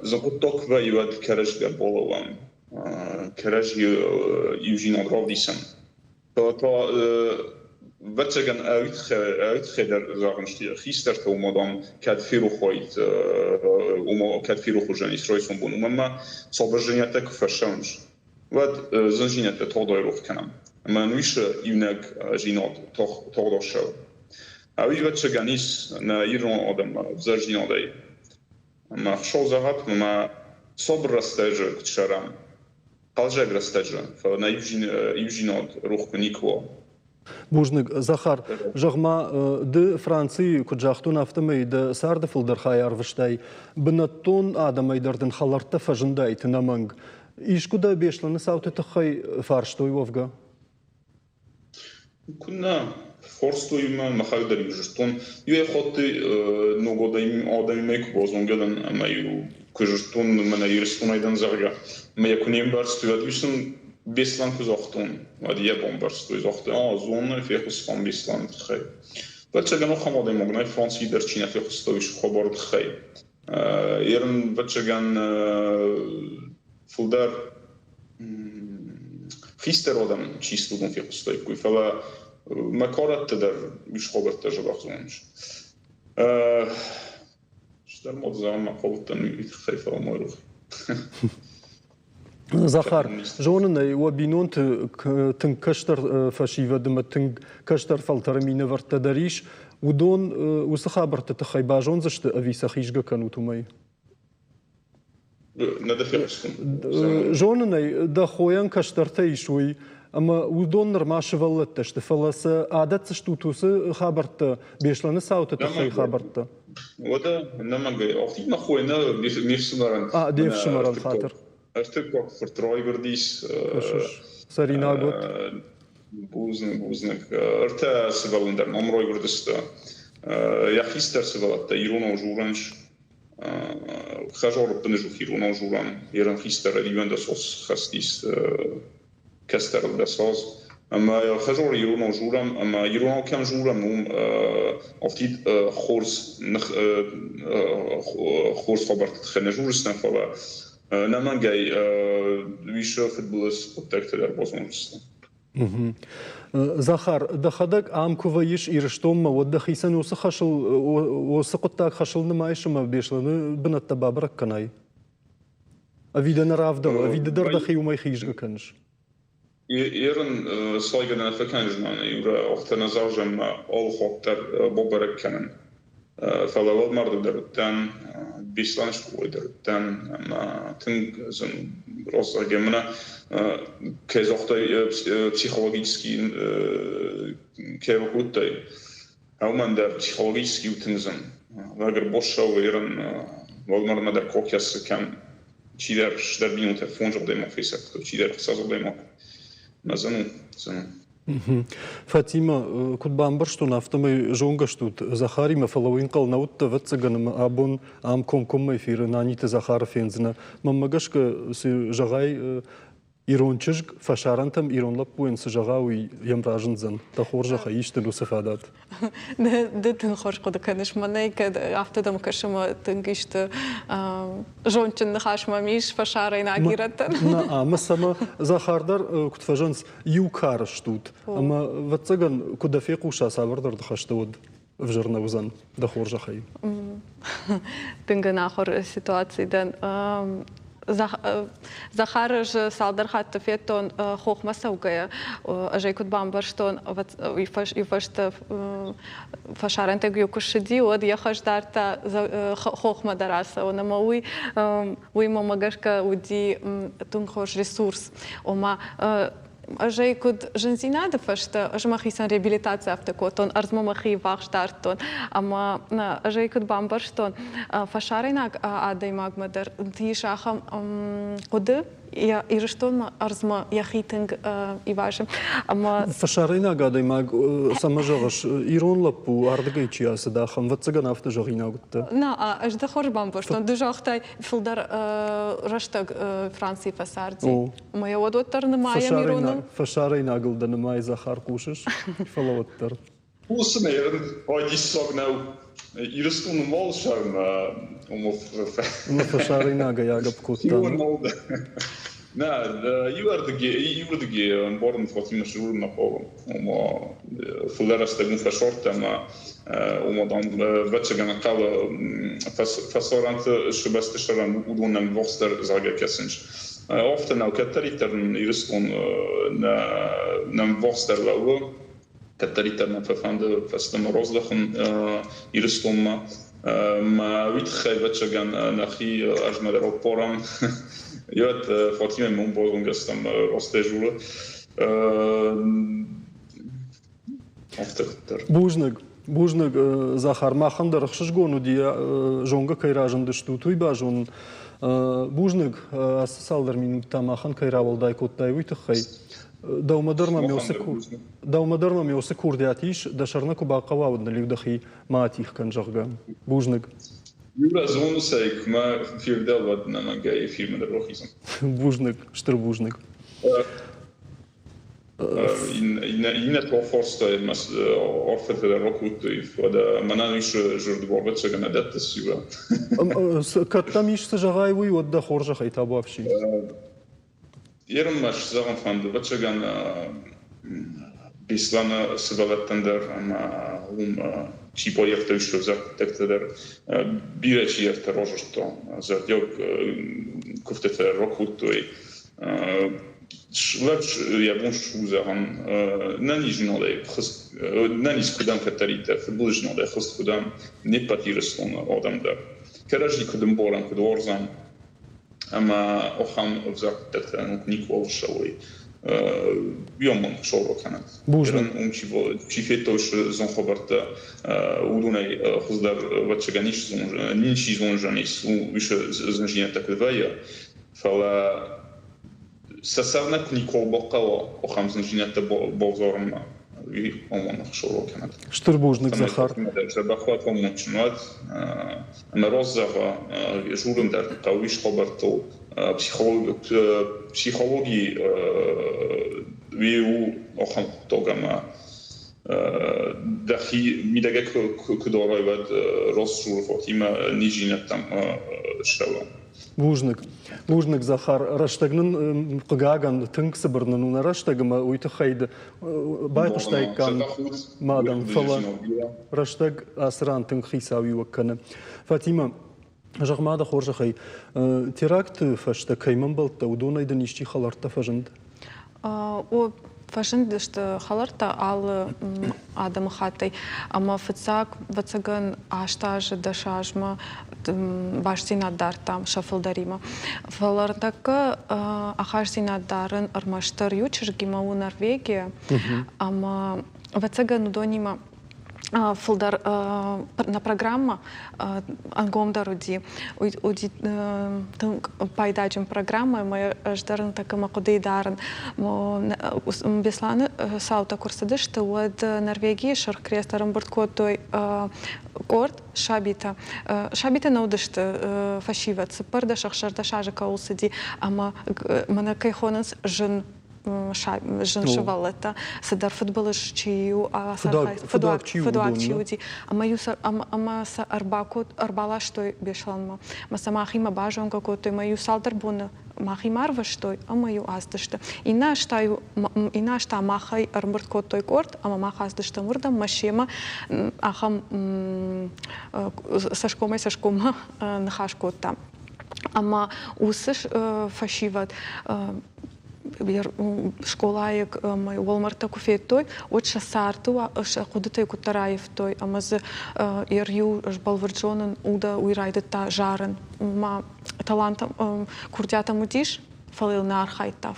Зын хъуыддаг куы вӕййы, уӕд кӕрӕдзийӕ балӕууӕм, кӕрӕдзийы иудзинад равдисӕм. Фӕлӕ та, ӕвӕццӕгӕн, ӕвитхӕй дӕр зӕгъынц хистӕртӕ, уымӕ, дам, кӕд ферох уаид, ома кӕд ферох уыдзӕнис райсом бон, уымӕн ма цавӕр зынӕдтӕ куы фӕцӕуынц, уӕд зындзинӕдтӕ тагъд айрох кӕнӕм. Ӕмӕ нын уый иунӕг зинад тагъд ассӕуы. Ӕви, ӕвӕццӕгӕн, ис нӕ ирон адӕммӕ ӕвзӕрдзинадӕй. Ӕмӕ Хуыцау зӕгъӕд, ӕмӕ сабыр рӕстӕджы куыд цӕрӕм, хъӕлдзӕг рӕстӕджы, фӕлӕ нӕ иудзинад рох куы никуы уа. Бузныг, Захар. Зӕгъ-ма, ды Францийы, куыд загътон, афтӕмӕй дӕ царды фылдӕр хай арвыстай. Бынӕттон адӕмӕй дӕр дын хӕлӕрттӕ фӕзындаид ӕнӕмӕнг. Искуы дӕ Беслӕны цауты тыххӕй фарстой уӕвгӕ? Куыннӕ, форстой мӕ, мӕхӕдӕг дӕр-иу зыдтон. Иуӕй хатт ног адӕмимӕ куы базонгӕ дӕн ӕмӕ-иу куы зыдтон, мӕнӕ Ирыстонӕй дӕн, зӕгъгӕ, ӕмӕ йӕ куы не мбӕрстой, уӕд-иу сын Беслӕн куы загътон, уӕд йӕ бамбӕрстой, загътой, а, зоны, фехъуыстам Беслӕны тыххӕй. Ӕвӕццӕгӕн, ахӕм адӕймаг нӕй Францийы дӕр чи нӕ фехъуыста уый хабары тыххӕй. Ерын, ӕвӕццӕгӕн, фылдӕр хистӕр адӕм чи сты, уыдон фехъуыстаиккой, фӕлӕ мӕ карӕтты дӕр ис хабӕрттӕ дзӕбӕх зонынц. Стӕм ма зӕгъын хъӕуыдтӕн уый тыххӕй, фӕлӕ ма рох. Захар, зонын ӕй, уӕ бинонты тынг кӕстӕр фӕсивӕд ӕмӕ тынг кӕстӕр фӕлтӕры минӕвӕрттӕ дӕр ис. Уыдон уыцы хабӕртты тыххӕй базондзысты ӕви сӕ хизгӕ кӕнут уымӕй? Нӕ дӕ фехъуыстон. Зонын ӕй, дӕ хойӕн кӕстӕртӕ ис, уый, ӕмӕ уыдон нырма сывӕллӕттӕ сты, фӕлӕ сӕ адӕтдзыстут уыцы хабӕрттӕ, Беслӕны цауты тыххӕй хабӕрттӕ? Уӕдӕ, ӕнӕмӕнгӕй. Афтид мӕ хой нӕ, ме фсымӕрӕн. А, де фсымӕрӕн хатыр. Ӕртыккаг фырт райгуырдис. Цӕринаг уыд. Бузныг, бузныг. Ӕртӕ сывӕллон дӕр мӕм райгуырдысты. Йӕ хистӕр сывӕллӕттӕ иронау дзурынц. Хӕзоры быныжух иронау дзурӕм. Ерын хистӕр ӕвиуӕндӕсоз хӕстис кӕстӕрыл дӕсоз. Ӕмӕ хӕзоры иронау дзурӕм, ӕмӕ иронау кӕм дзурӕм, уым афтид хорз хорз хабӕртты тыххӕй нӕ дзурдзыстӕм, фӕлӕ ӕнӕмӕнгӕй уисы фыдбылыз хъуыддӕгтӕ дӕр базондзыстӕм. Захар, дӕхӕдӕг ам куы вӕййыс Ирыстонмӕ, уӕд дӕхицӕн уыцы хӕсыл, уыцы хъуыддаг хӕсыл нымайыс ӕмӕ Беслӕны бынӕттӕ бабӕрӕг кӕнай? Ӕви дӕ нӕ равдӕлы, ӕви ды дӕр дӕхи уымӕй хизгӕ кӕныс? Ерын слайгӕ нӕ фӕкӕндзынӕн, иурӕ охтӕ нӕ зӕгъзӕн мӕ алы хатт дӕр бабӕрӕг кӕнын. Фӕлӕ уӕлмӕрды дӕр уыдтӕн, Беслӕны скъолайы дӕр уыдтӕн ӕмӕ тынг зын роззагӕ. Мӕнӕ кӕй загътай, психологически кӕй ракодтай, уымӕн дӕр психологически у тынг зын. Лагерь Боссау ерын уӕлмӕрдмӕ дӕр кокӕсы кӕм чидӕр сдӕр бинонтӕ фондз адӕймаг фесӕфтой, чидӕр ӕхсӕз адӕймаг. Мӕ зын у, зын у. Фатимӕ, куыд бамбӕрстон, афтӕмӕй зонгӕ стут Захаримӕ, фӕлӕ уый ӕнхъӕл нӕ уыдтӕ, ӕвӕццӕгӕн, ӕмӕ абон ам комкоммӕ эфиры Наниты Захары фендзынӕ. Мӕнмӕ гӕсгӕ, цы зӕгъай, ирон чызг фӕсарӕнтӕм ирон лӕппуйӕн цы зӕгъа, уый йӕм разындзӕн. Дӕ хорзӕхӕй, ис дын уыцы фадат. Ды тынг хорз хъуыды кӕныс мӕнӕй, кӕд афтӕ дӕм кӕсы ӕмӕ тынг исты зондджын ныхас мӕм ис фӕсарӕйнаг ирӕттӕн. Нӕ, ӕмӕ цӕмӕ Захар дӕр куыд фӕзӕгъынц, иу кары стут. Ӕмӕ, ӕвӕццӕгӕн, куы дӕ фехъуса цавӕрдӕр ныхӕстӕ, уӕд ӕвзӕр нӕ уыдзӕн дӕ хорзӕхӕй. Тынг ӕнахуыр ситуаци дӕн. Захары ӕз цалдӕр хатты федтон хохмӕ цӕугӕйӕ. Ӕз ӕй куыд бамбӕрстон, уый фӕстӕ фӕсарӕнтӕй куы ссыди, уӕд йӕ хӕс дардта хохмӕ дӕр ацӕуын. Ӕмӕ уый, уый мӕнмӕ гӕсгӕ уыди тынг хорз ресурс. Ома ӕз ӕй куыд зындзинады фӕстӕ ӕз мӕхицӕн реабилитаци афтӕ кодтон, ӕрдзмӕ мӕхи ввахс дардтон ӕмӕ ӕз ӕй куыд бамбӕрстон, фӕсарӕйнаг адӕймагмӕ дӕр ис ахӕм хъуыды, Ирыстонмӕ ӕрдзмӕ йӕхи тынг ивазы. Ӕмӕ фӕсарӕйнаг адӕймаг цӕмӕ зӕгъыс, ирон лӕппу ардыгӕй чи ацыд, ахӕм, ӕвӕццӕгӕн, афтӕ зӕгъинаг уыдтӕ? Нӕ, ӕз дӕ хорз бамбӕрстон. Ды загътай, фылдӕр рӕстӕг Францийы фӕцарди. Ӕмӕ йӕ уӕд уӕддӕр нымайӕм ироныл. Фӕсарӕйнагыл дӕ нымайы Захар, хъусыс? Фӕлӕ уӕддӕр. Хъусын ӕй, ай диссаг нӕу. Ирыстоны мал сӕрмӕ Ӕмӕ фӕсарӕйнагӕй агӕпп кодта. Нӕ, иуӕрдыги, иуырдыги ӕмбарын Фатимӕ сдзурын нӕ хъӕуы. Ома фылдӕр рӕстӕг уым фӕсардта ӕмӕ ома дам, ӕвӕццӕгӕн хъӕуы фӕсарӕнты сыбӕсты сӕрӕн уыдон нӕм ввахсдӕр зӕгъгӕ кӕсынц. Афтӕ нӕу, кӕддӕриддӕр нын Ирыстон нӕм ввахсдӕр лӕууы, кӕддӕриддӕр нӕ фӕфӕнды фӕстӕмӕ раздӕхын Ирыстонмӕ. Мӕ уый тыххӕй, ӕвӕццӕгӕн, нӕхи ӕзмӕ дӕр ӕппарӕм. Йӕт Фатимӕ мын базонгӕ стӕм растӕй журы. Афтӕ куыддӕр. Бузныг. Бузныг, Захар. Махӕн дӕр ӕхсызгон уыди, зонгӕ кӕй разындыстут, уый базонын. Бузныг, ацы цалдӕр минут та махӕн кӕй рауӕлдай кодтай, уый тыххӕй. Дӕумӕ дӕр мӕм дӕумӕ дӕр мӕм уыцы курдиат ис, дӕ сӕр нӕ куы бахъӕуа, уӕд ныл-иу дӕхи ма атигъ кӕн, зӕгъгӕ. Бузныг. Юра, зоныс ӕй, куы мӕ февдӕл, уӕд ӕнӕмӕнгӕй эфирмӕ дӕр бахизын. Бузныг, стыр бузныг. Иннӕ форста арфӕтӕ дӕр ракодтой, фӕлӕ мӕнӕн ис зӕрдыбарвӕццӕгӕн нӕ дӕтты сила. Кӕд дӕм ис цы зӕгъай, уый, уӕд дӕ хорзӕхӕй табуафси. Ерынмӕ зӕгъын фӕнды, ӕвӕццӕгӕн Беслӕны сывӕллӕттӕн дӕр ӕмӕ уым чи баййӕфта ӕвзӕр хъуыддӕгтӕ дӕр бирӕ чидӕртӕ разырдта, зӕрдиаг куывдтытӕ ракодтой. Лӕг йӕ бон у зӕгъын, нӕниздзинадӕй хызт, нӕниз куыдӕм кӕддӕриддӕр, фыдбылыздзинадӕй хызт куыдӕм, не ппӕт Ирыстоны адӕм дӕр. Кӕрӕдзи куыд ӕмбарӕм, куыд уарзӕм, ӕмӕ ахӕм ӕвзӕр хъуыддӕгтӕ никуы ссӕуой. Уый сорва кӕнӕд. Бузныг. Уым чи федтой зон хабӕрттӕ, уыдонӕй хуыздӕр ӕвӕццӕгӕн ничи зондзӕн ис, уый зындзинӕдтӕ куыд вӕййы. Фӕлӕ сӕ сӕр нӕ куы никуы бахъӕуа ахӕм зындзинӕдтӕ бавзарынмӕ, уый омон ӕхсӕвы кӕнӕд. Стыр бузныг, Захар. Дзӕбӕх уат, амондджын уат. Ӕмӕ раст зӕгъа, журын дӕр хъӕуы ис хабӕрттыл. Психологи уый у ахӕм хъуыддаг, ӕмӕ дӕхи мидӕгӕй куы дарай, уӕд раст журы фатимӕ низдзинӕдтӕм ссӕуы. Бузныг. Бузныг, Захар. Рӕстӕг нын, хъыгагӕн, тынг цыбыр нын у нӕ рӕстӕг ӕмӕ уый тыххӕй байхъуыстаиккам мадӕм, фӕлӕ рӕстӕг ацы ран тынг хицауиуӕг кӕны. Фатимӕ, зӕгъ-ма дӕ хорзӕхӕй, теракты фӕстӕ кӕй мӕмбӕлдтӕ, уыдонӕй дын исчи хӕлӕрттӕ фӕзынд? О, фӕзындысты хӕлӕрттӕ алы адӕмыхаттӕй. Ӕмӕ фыццаг, ӕвӕццӕгӕн, 8 азы, 10 азмӕ бастдзинад дардтам сӕ фылдӕримӕ. Фӕлӕ ӕртӕккӕ ахастдзинад дарын ӕрмӕстдӕр иу чызгимӕ у Норвегия. Ӕмӕ, ӕвӕццӕгӕн, уыдонимӕ фылдӕр нӕ программӕ ӕнгомдӕр уыди. Уыди тынг пайдаджын программӕ, ӕмӕ ӕз дӕр ныртӕккӕ мӕ хъуыдыйы дарын. Беслӕны цаутӕ куы рцыдысты, уӕд Норвегийы Сырх Крест ӕрӕмбырд кодтой къорд сабитӕ. Сабитӕ нӕ уыдысты фӕсивӕд, 14-16 азы кӕуыл цыди, ӕмӕ мӕнӕ кӕй хонынц зын зын сывӕллӕттӕ, цыдӕр фыдбылыз чи у, фыдуаг чи уыди, ӕмӕ-иу сӕ ӕмӕ сӕ ӕрбаластой Беслӕнмӕ. Ӕмӕ сӕ махимӕ базонгӕ кодтой, ӕмӕ-иу цалдӕр боны махимӕ арвыстой ӕмӕ-иу ацыдысты. Иннӕ аз та-иу иннӕ аз та махӕй ӕрӕмбырд кодтой къорд, ӕмӕ мах ацыдыстӕм уырдӕм, мӕ семӕ ахӕм цӕсгомӕй цӕсгоммӕ ныхас кодтам. Ӕмӕ уыцы фӕсивӕд скъолайы уӕлмӕрдтӕ куы федтой, уӕд сӕ царды сӕ хъуыдытӕй куыддӕр аивтой ӕмӕ дзы иу ӕз бӕлвырд зонын, Уда уый райдыдта зарын. Ма талант курдиат ӕм уыдис, фӕлӕ йыл нӕ архайдта,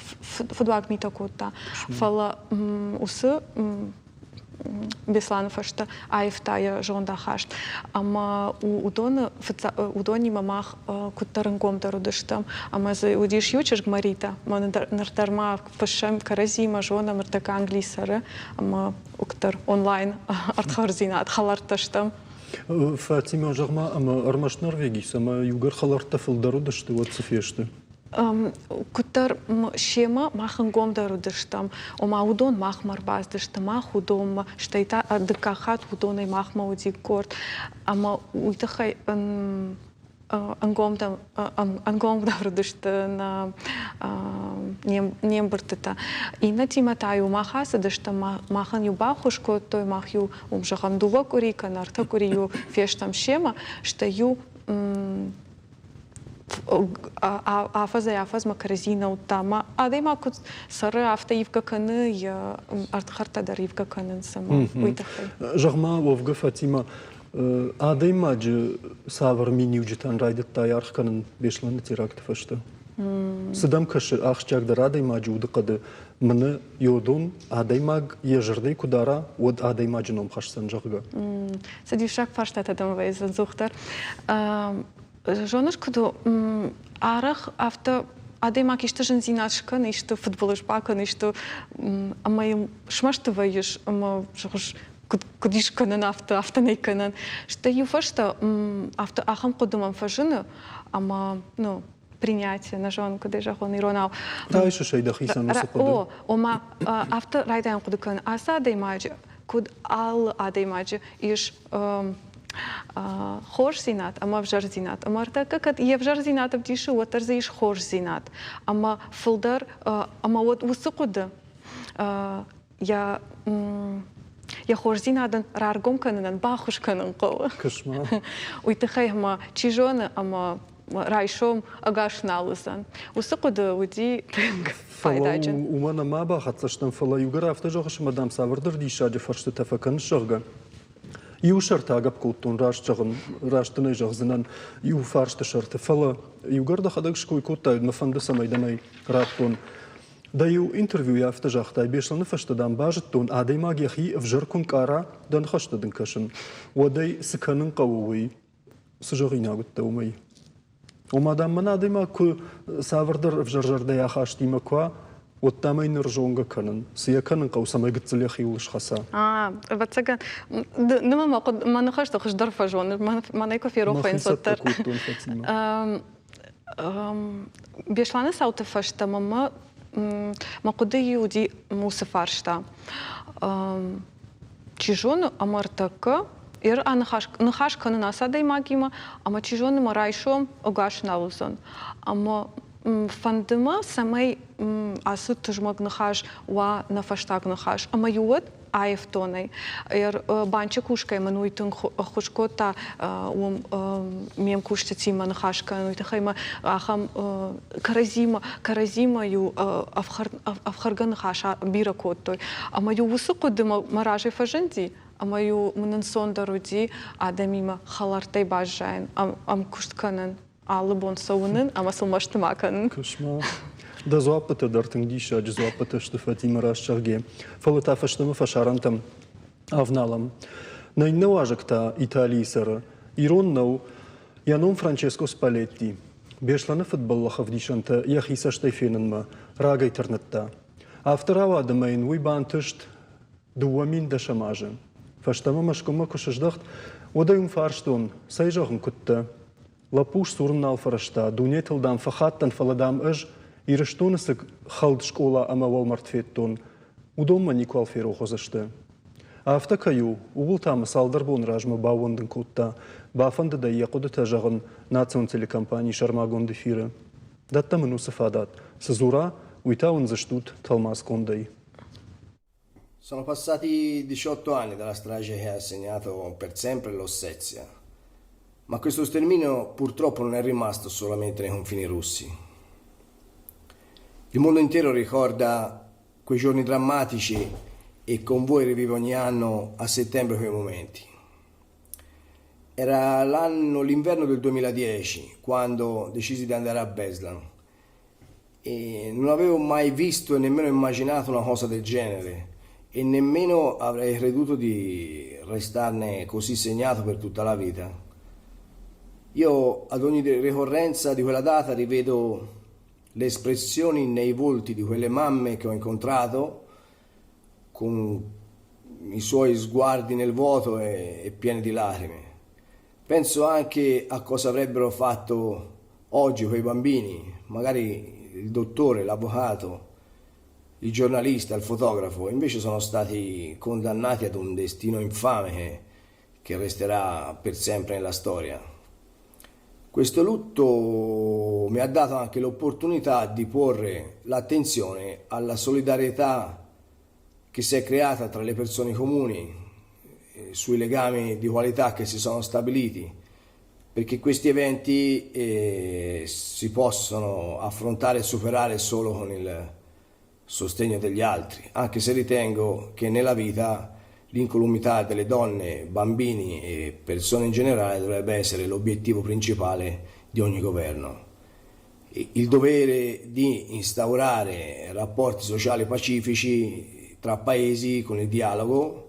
фыдуаг митӕ кодта. Фӕлӕ уыцы Беслӕны фӕстӕ аивта йӕ зондахаст. Ӕмӕ уыдоны уыдонимӕ мах куыддӕр ӕнгомдӕр уыдыстӕм. Ӕмӕ дзы уыдис иу чызг Марита. Мӕ ныр дӕр ма фыссӕм кӕрӕдзимӕ, зонӕм, ныртӕккӕ Английы цӕры. Ӕмӕ куыддӕр онлайн ӕрдхордзинад хӕлӕрттӕ стӕм. Фатимӕ, зӕгъ-ма, ӕмӕ ӕрмӕст Норвегийы цӕмӕ иугӕр хӕлӕрттӕ фылдӕр уыдысты, уӕд цы фесты? Куыддӕр семӕ мах ӕнгомдӕр уыдыстӕм, ома уыдон махмӕ ӕрбацыдысты, мах уыдонмӕ, стӕй та дыккаг хатт уыдонӕй махмӕ уыди къорд. Ӕмӕ уый тыххӕй ӕнгомдӕр уыдысты нӕ не мбырдтытӕ. Иннӕтимӕ та-иу мах ацыдыстӕм, махӕн-иу баххуыс кодтой, мах-иу уым зӕгъӕм дыууӕ къуыри кӕнӕ ӕртӕ къуыри-иу фестӕм семӕ, стӕй-иу афӕдзӕй-афӕдзмӕ кӕрӕдзи нӕ уыдта. Ӕмӕ адӕймаг куыд цӕры, афтӕ ивгӕ кӕны, йӕ ӕрдхӕрдтӕ дӕр ивгӕ кӕнынц ӕмӕ уый тыххӕй. Зӕгъ-ма, уӕвгӕ Фатимӕ, адӕймаджы цавӕр миниуджытӕн райдыдтай аргъ кӕнын Беслӕны теракты фӕстӕ? Цы дӕм кӕсы ахсджиагдӕр адӕймаджы удыхъӕды мыны йодон адӕймаг йӕ зӕрдӕй куы дара, уӕд адӕймаджы ном хӕсдзӕн, зӕгъгӕ? Цы диссаг фарстатӕ дӕм вӕййы ӕдзухдӕр. Зоныс, куыд у, арӕх афтӕ адӕймаг исты зындзинад скӕны, исты фыдбылыз бакӕны, исты ӕмӕ йыл смӕсты вӕййыс ӕмӕ зӕгъыс, куыд ис кӕнын афтӕ, афтӕ нӕй кӕнӕн. Стӕй иу фӕстӕ афтӕ ахӕм хъуыды мӕм фӕзыны, ӕмӕ ну, принятие, нӕ зонын, куыд ӕй зӕгъон иронау. Райсыс ӕй дӕхицӕн уыцы хъуыды? О, ома афтӕ райдайын хъуыды кӕнын, ацы адӕймаджы, куыд алы адӕймаджы ис хорздзинад ӕмӕ ӕвзӕрдзинад. Ӕмӕ ӕртӕккӕ кӕд йе взӕрдзинад ӕвдисы, уӕддӕр дзы ис хорздзинад. Ӕмӕ фылдӕр, ӕмӕ уӕд уыцы хъуыды йӕ йӕ хорздзинадӕн раргом кӕнынӕн баххуыс кӕнын хъӕуы. Кӕс-ма. Уый тыххӕй ӕмӕ чи зоны, ӕмӕ райсом ӕгас нал уыдзӕн. Уыцы хъуыды уыди тынг пайдаджын. Уымӕн ӕмӕ бахӕццӕ стӕм, фӕлӕ иугӕр афтӕ зӕгъыс, ӕмӕ дам цавӕрдӕр диссаджы фӕрстытӕ фӕкӕныс, зӕгъгӕ. Иу сӕрты агӕпп кодтон, раст зӕгъын, раст дын ӕй зӕгъдзынӕн, иу фарсты сӕрты, фӕлӕ иугӕр дӕхӕдӕг ской кодтай, мӕ фӕнды, цӕмӕй дӕм ӕй радтон. Дӕ иу интервьюйы афтӕ загътай, Беслӕны фӕстӕ дам базыдтон, адӕймаг йӕхи ӕвзӕр куы нкъара, дӕ ныхӕстӕ дын кӕсын, уӕд ӕй цы кӕнын хъӕуы, уый. Цы зӕгъинаг уыдтӕ уымӕй? Ома, дам, мӕн адӕймаг куы цавӕрдӕр ӕвзӕр зӕрдӕйы ахастимӕ куы уа, уӕд дам ӕй ныр зонгӕ кӕнын. Цы йӕ кӕнын хъӕуы, цӕмӕй гыццыл йӕхиуыл схӕца? Ӕвӕццӕгӕн, ды мӕ мӕ ныхӕстӕ хуыздӕр фӕзоныс, мӕнӕй куы ферох вӕййынц, уӕддӕр. кодтон Фатимӕ. Беслӕны цауты фӕстӕ мӕ мӕ хъуыдыйы уыди уыцы фарста. Чи зоны, ӕмӕ ӕртӕккӕ аныхас ныхас кӕнын ацы адӕймагимӕ, ӕмӕ чи зоны, мӕ райсом ӕгас нал уыдзӕн. Ӕмӕ фӕнды мӕ, цӕмӕй ацы тызмӕг ныхас уа нӕ фӕстаг ныхас. Ӕмӕ-иу уӕд аивтонӕй. Банчы кусгӕ мын уый тынг ӕххуыс кодта уым ме мкусджытимӕ ныхас кӕнын, уый тыххӕй мӕ ахӕм кӕрӕдзимӕ кӕрӕдзимӕ-иу ӕфхӕргӕ ныхас бирӕ кодтой. Ӕмӕ-иу уыцы хъуыды мӕ разӕй фӕзынди, ӕмӕ-иу мын ӕнцондӕр уыди адӕмимӕ хӕлӕрттӕй баззайын, ӕмкуыст кӕнын. Алы бон сӕ уынын ӕмӕ сыл мӕсты ма кӕнын. Кӕс-ма, дӕ дзуаппытӕ дӕр тынг диссаджы дзуаппытӕ сты, Фатимӕ, раст зӕгъгӕ. Фӕлӕ та фӕстӕмӕ фӕсарӕнтӕм авналӕм. Нӕ иннӕ уазӕг та Италийы цӕры. Ирон нӕу. Йӕ ном Франческо Спалетти. Беслӕны фыдбӕллӕх ӕвдисӕнтӕ йӕхи цӕстӕй фенынмӕ рагӕй тырныдта. Афтӕ рауад ӕмӕ йын уый бантыст 2010 азы. Фӕстӕмӕ Мӕскуымӕ куы сыздӕхт, уӕд ӕй уым фарстон, цӕй зӕгъын, куыдтӕ? Лӕппу сдзурын нал фӕрӕзта, дунетыл, дам, фӕхаттӕн, фӕлӕ, дам, ӕз Ирыстоны цы хӕлд скъола ӕмӕ уӕлмӕрд федтон, уыдон мӕ никуал ферох уыдзысты. Афтӕ кӕй у, ууыл та мӕ цалдӕр боны размӕ баууӕндын кодта, бафӕндыд ӕй йӕ хъуыдытӕ зӕгъын национ телекомпанийы сӕрмагонд эфиры. Дӕттӕм ын уыцы фадат, цы дзура, уый та уындзыстут тӕлмацгондӕй. Sono passati 18 anni dalla strage che ha segnato per sempre l'Ossezia, ma questo sterminio purtroppo non è rimasto solamente nei confini russi. Il mondo intero ricorda quei giorni drammatici e con voi rivive ogni anno a settembre quei momenti. Era l'anno, l'inverno del 2010 quando decisi di andare a Beslan e non avevo mai visto e nemmeno immaginato una cosa del genere e nemmeno avrei creduto di restarne così segnato per tutta la vita. Io ad ogni ricorrenza di quella data rivedo le espressioni nei volti di quelle mamme che ho incontrato con i suoi sguardi nel vuoto e, e pieni di lacrime. Penso anche a cosa avrebbero fatto oggi quei bambini, magari il dottore, l'avvocato, il giornalista, il fotografo, invece sono stati condannati ad un destino infame che, che resterà per sempre nella storia. Questo lutto mi ha dato anche l'opportunità di porre l'attenzione alla solidarietà che si è creata tra le persone comuni, sui legami di qualità che si sono stabiliti, perché questi eventi eh, si possono affrontare e superare solo con il sostegno degli altri, anche se ritengo che nella vita l'incolumità delle donne, bambini e persone in generale dovrebbe essere l'obiettivo principale di ogni governo. Il dovere di instaurare rapporti sociali pacifici tra paesi con il dialogo,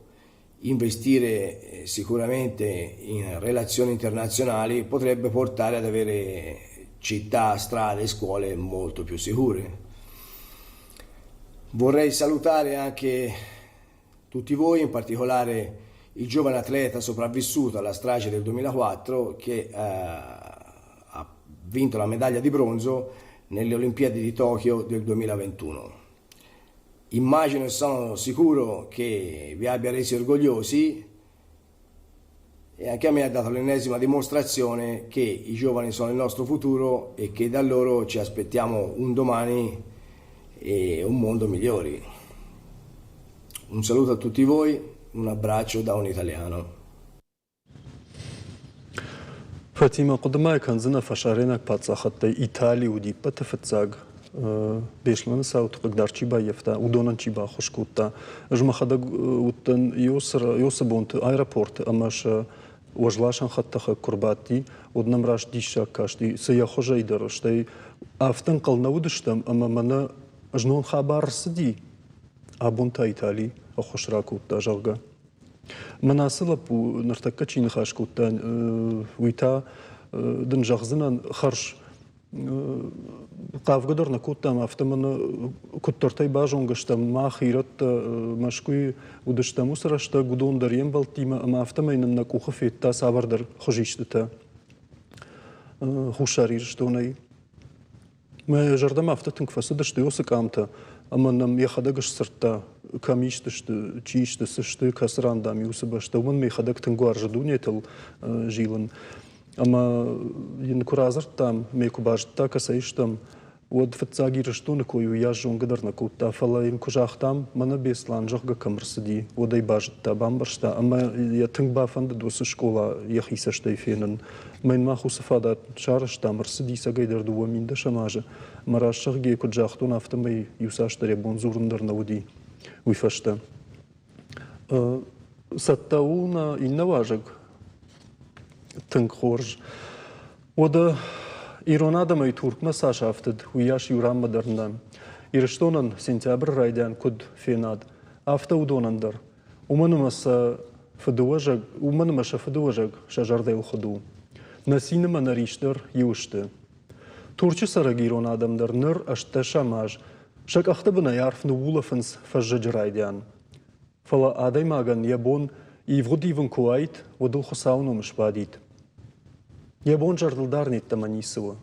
investire sicuramente in relazioni internazionali potrebbe portare ad avere città, strade e scuole molto più sicure. Vorrei salutare anche tutti voi, in particolare il giovane atleta sopravvissuto alla strage del 2004 che eh, ha vinto la medaglia di bronzo nelle Olimpiadi di Tokyo del 2021. Immagino e sono sicuro che vi abbia resi orgogliosi e anche a me ha dato l'ennesima dimostrazione che i giovani sono il nostro futuro e che da loro ci aspettiamo un domani e un mondo migliori. Un saluto a tutti voi, un abbraccio da un italiano. Фатимӕ, хъуыды ма кӕндзынӕ фӕсарӕйнаг паддзахӕдтӕй Итали уыди ӕппӕты фыццаг Беслӕны цауты хъыгдард чи баййӕфта, уыдонӕн чи баххуыс кодта. Ӕз мӕхӕдӕг уыдтӕн Йосы бонты аэропорты ӕмӕ сӕ уӕзласӕн хӕдтӕхӕг куы рбадти, уӕд нӕм раст диссаг касти, цы йӕ хуызӕй дӕр, стӕй афтӕ ӕнхъӕл нӕ уыдыстӕм, ӕмӕ мӕнӕ знон хабар рцыди, абон та Итали ӕххуыс ракодта, зӕгъгӕ. Мӕн ацы лӕппу ныртӕккӕ чи ныхас кодта, уый та дын зӕгъдзынӕн хӕрз хъавгӕ дӕр нӕ кодтам, афтӕ мӕнӕ куыддӕртӕй базонгӕ стӕм. Мах, ирӕттӕ, Мӕскуыйы уыдыстӕм уыцы рӕстӕг, уыдон дӕр йе мбӕлттимӕ ӕмӕ афтӕмӕй нын нӕ къухы федта цавӕрдӕр хуызистытӕ Хуссар Ирыстонӕй. Мӕ зӕрдӕмӕ афтӕ тынг фӕцыдысты уыцы къамтӕ, ӕмӕ нӕм йӕхӕдӕг сдзырдта, кӕм ист сты, чи сты, цы сты, кӕцы ран, дам, уыцы бӕстӕ. Уымӕн мӕ йӕхӕдӕг тынг уарзы дунетыл зилын. Ӕмӕ йын куы радзырдтам, мӕ куы базыдта, кӕцӕй стӕм, уӕд фыццаг Ирыстоны кой уыйас зонгӕ дӕр нӕ кодта, фӕлӕ йын куы загътам, мӕнӕ Беслӕн, зӕгъгӕ, кӕм ӕрцыди, уӕд ӕй базыдта, бамбӕрста ӕмӕ йӕ тынг бафӕндыд уыцы скъола йӕхи цӕстӕй фенын. Мӕн мах уыцы фадат сарӕзтам, ӕрцыди цӕгӕйдӕр 2010 азы. Мӕ раззӕгъгӕ куыд загътон, афтӕмӕй иуцасдӕр йӕ бон дзурын дӕр нӕ уыди уый фӕстӕ. Цӕттӕ у нӕ иннӕ уазӕг? Тынг хорз. Уӕдӕ ирон адӕмӕй Туркмӕ цас афтыд, уыйас иу ранмӕ дӕр нӕ. Ирыстонӕн сентябры райдиан куыд фенад, афтӕ уыдонӕн дӕр. Уымӕн ӕмӕ сӕ фыдыуӕзӕг, уымӕн ӕмӕ сӕ фыдыуӕзӕг сӕ зӕрдӕйыл хуыд у. Нӕ цин ӕмӕ нӕ рис дӕр иу сты. Турчы цӕрӕг ирон адӕм дӕр ныр 18 аз сӕ къӕхты бынӕй арф ныуулӕфынц фӕззӕджы райдиан. Фӕлӕ адӕймагӕн йӕ бон ивгъуыд ивын куы уаид, уӕд ыл Хуыцауы ном сбадид. Йӕ бон зӕрдылдарӕн йеддӕмӕ ницы у.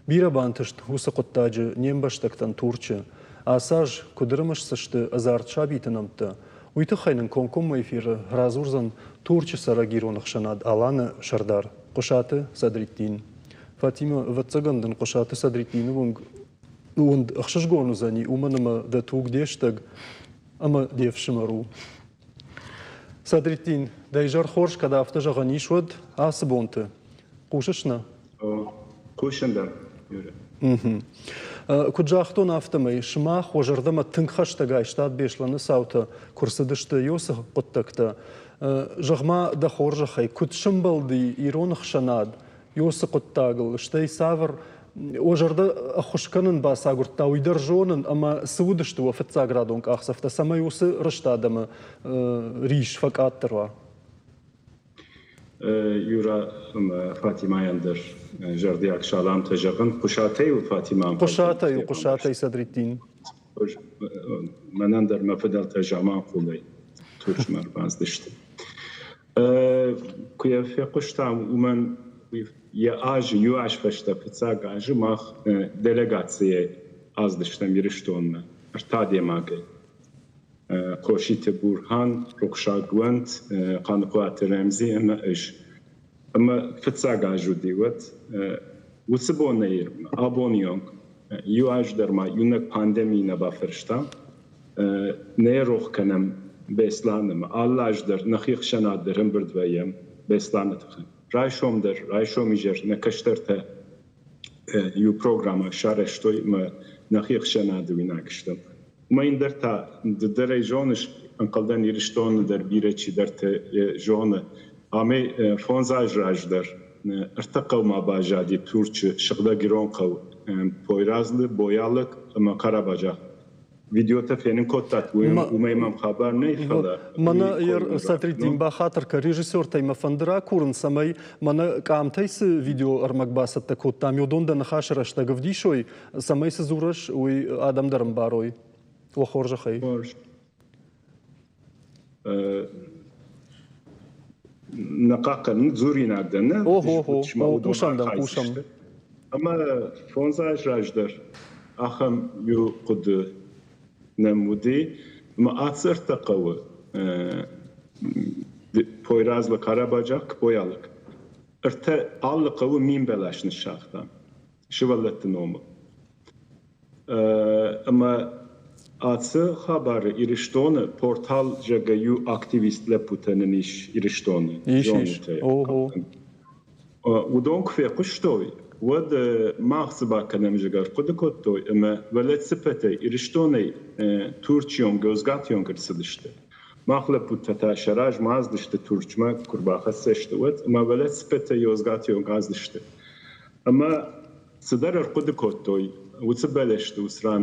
Бирӕ бантыст уыцы хъуыддаджы не мбӕстӕгтӕн Турчы. Ацы аз куыд ӕрымысдзысты ӕдзард сабиты нӕмттӕ, уый тыххӕй нын комкоммӕ эфиры радзурдзӕн Турчы цӕрӕг ирон ӕхсӕнад Алан-ы сӕрдар Хъуысаты Садриддин. Фатимӕ, ӕвӕццӕгӕн дын Хъуысаты Садриддины уынг уынд ӕхсызгон уыдзӕни, уымӕн ӕмӕ дӕ туг де стӕг ӕмӕ де фсымӕр у. Садриддин, дӕ изӕр хорз, кӕд афтӕ зӕгъӕн ис, уӕд ацы бонты. Хъусыс нӕ? Хъусын дӕр, Юрий. Куыд загътон, афтӕмӕй сымах уӕ зӕрдӕмӕ тынг хӕстӕг айстат Беслӕны цаутӕ, куы рцыдысты уыцы хъуыддӕгтӕ. Зӕгъ-ма дӕ хорзӕхӕй, куыд сӕмбӕлди ирон ӕхсӕнад уыцы хъуыддагыл, стӕй цавӕр уӕ зӕрдӕ ӕххуыс кӕнын бацагуырдта, уый дӕр зонын, ӕмӕ цы уыдысты уӕ фыццаградон къахдзӕфтӕ, цӕмӕй уыцы рыст адӕмы рис фӕкъаддӕр уа? Юра ӕмӕ Фатимӕйӕн дӕр зӕрдиаг саламтӕ зӕгъын. Хъуысатӕй у Фатимӕ? Хъуысатӕй у, Хъуысатӕй Садриддин. Мӕнӕн дӕр мӕ фыдӕлтӕ Заманхъулӕй Турчмӕ ӕрбацыдысты. Куы йӕ фехъуыстам, уымӕн йӕ азы, иу аз фӕстӕ, фыццаг азы мах делегацийӕ ацыдыстӕм Ирыстонмӕ ӕртӕ адӕймагӕй. Хъоситы Бурхан, рухсаг уӕнт, Хъаныхъуаты Рӕмзи ӕмӕ ӕз. Ӕмӕ фыццаг аз уыди уӕд. Уыцы бонӕй абоны онг иу аз дӕр ма иунӕг пандеми нӕ бафарста. Нӕ рох кӕнӕм Беслӕны. Алы аз дӕр нӕхи ӕхсӕнад дӕр ӕмбырд вӕййӕм Беслӕны тыххӕй. Райсом дӕр, райсом изӕр нӕ кӕстӕртӕ иу программӕ сарӕзтой ӕмӕ нӕхи ӕхсӕнады уинаг стӕм. Уымӕй ӕндӕр та ды дӕр ӕй зоныс, ӕнхъӕлдӕн Ирыстоны дӕр бирӕ чидӕртӕ зоны. Амӕй фондз азы раздӕр ӕртӕ хъӕумӕ баззади Турчы сыгъдӕг ирон хъӕу Пойразлы, Боялык ӕмӕ Карабаджах. Видеотӕ фенын кодтат, уымӕй мӕм хабар нӕй, фӕлӕ... Мӕнӕ Сатриддин бахатыр кӕн, режиссертӕй мӕ фӕнды ракурын, цӕмӕй мӕнӕ къамтӕй цы видеоӕрмӕг бацӕттӕ кодтам, уыдон дӕ ныхасы рӕстӕг ӕвдисой, цӕмӕй цы дзурыс, уый адӕм дӕр ӕмбарой. Уӕ хорзӕхӕй. Хорз. Нӕ хъахъхъӕнын дзуринаг дӕн, нӕ? Охо-хо, хъусӕм дӕм, хъусӕм. Ӕмӕ 5 аз раздӕр ахӕм иу хъуыды нӕм уыди, ӕмӕ ацы ӕртӕ хъӕуы Пойразлы, Карабаджак, Кпоялык. Ӕртӕ алы хъӕуы 1000 бӕлас ныссагътам сывӕллӕтты номыл. Ӕмӕ ацы хабары Ирыстоны портал зӕгъгӕ иу активист лӕппутӕ нын ис Ирыстоны. Ис, ис. Ого. Уыдон куы фехъуыстой, уӕд мах цы бакӕнӕм, зӕгъгӕ, ӕрхъуыды кодтой ӕмӕ Вӕлӕццыпӕтӕй Ирыстонӕй Турчы онг, Йозгаты онг ӕрцыдысты. Мах лӕппутӕ та сӕ размӕ ацыдысты Турчмӕ, куы рбахӕццӕ сты, уӕд ӕмӕ Вӕлӕццыпӕтӕй Йозгаты онг ацыдысты. Ӕмӕ цыдӕр ӕрхъуыды кодтой, уыцы бӕлӕсты уыцы ран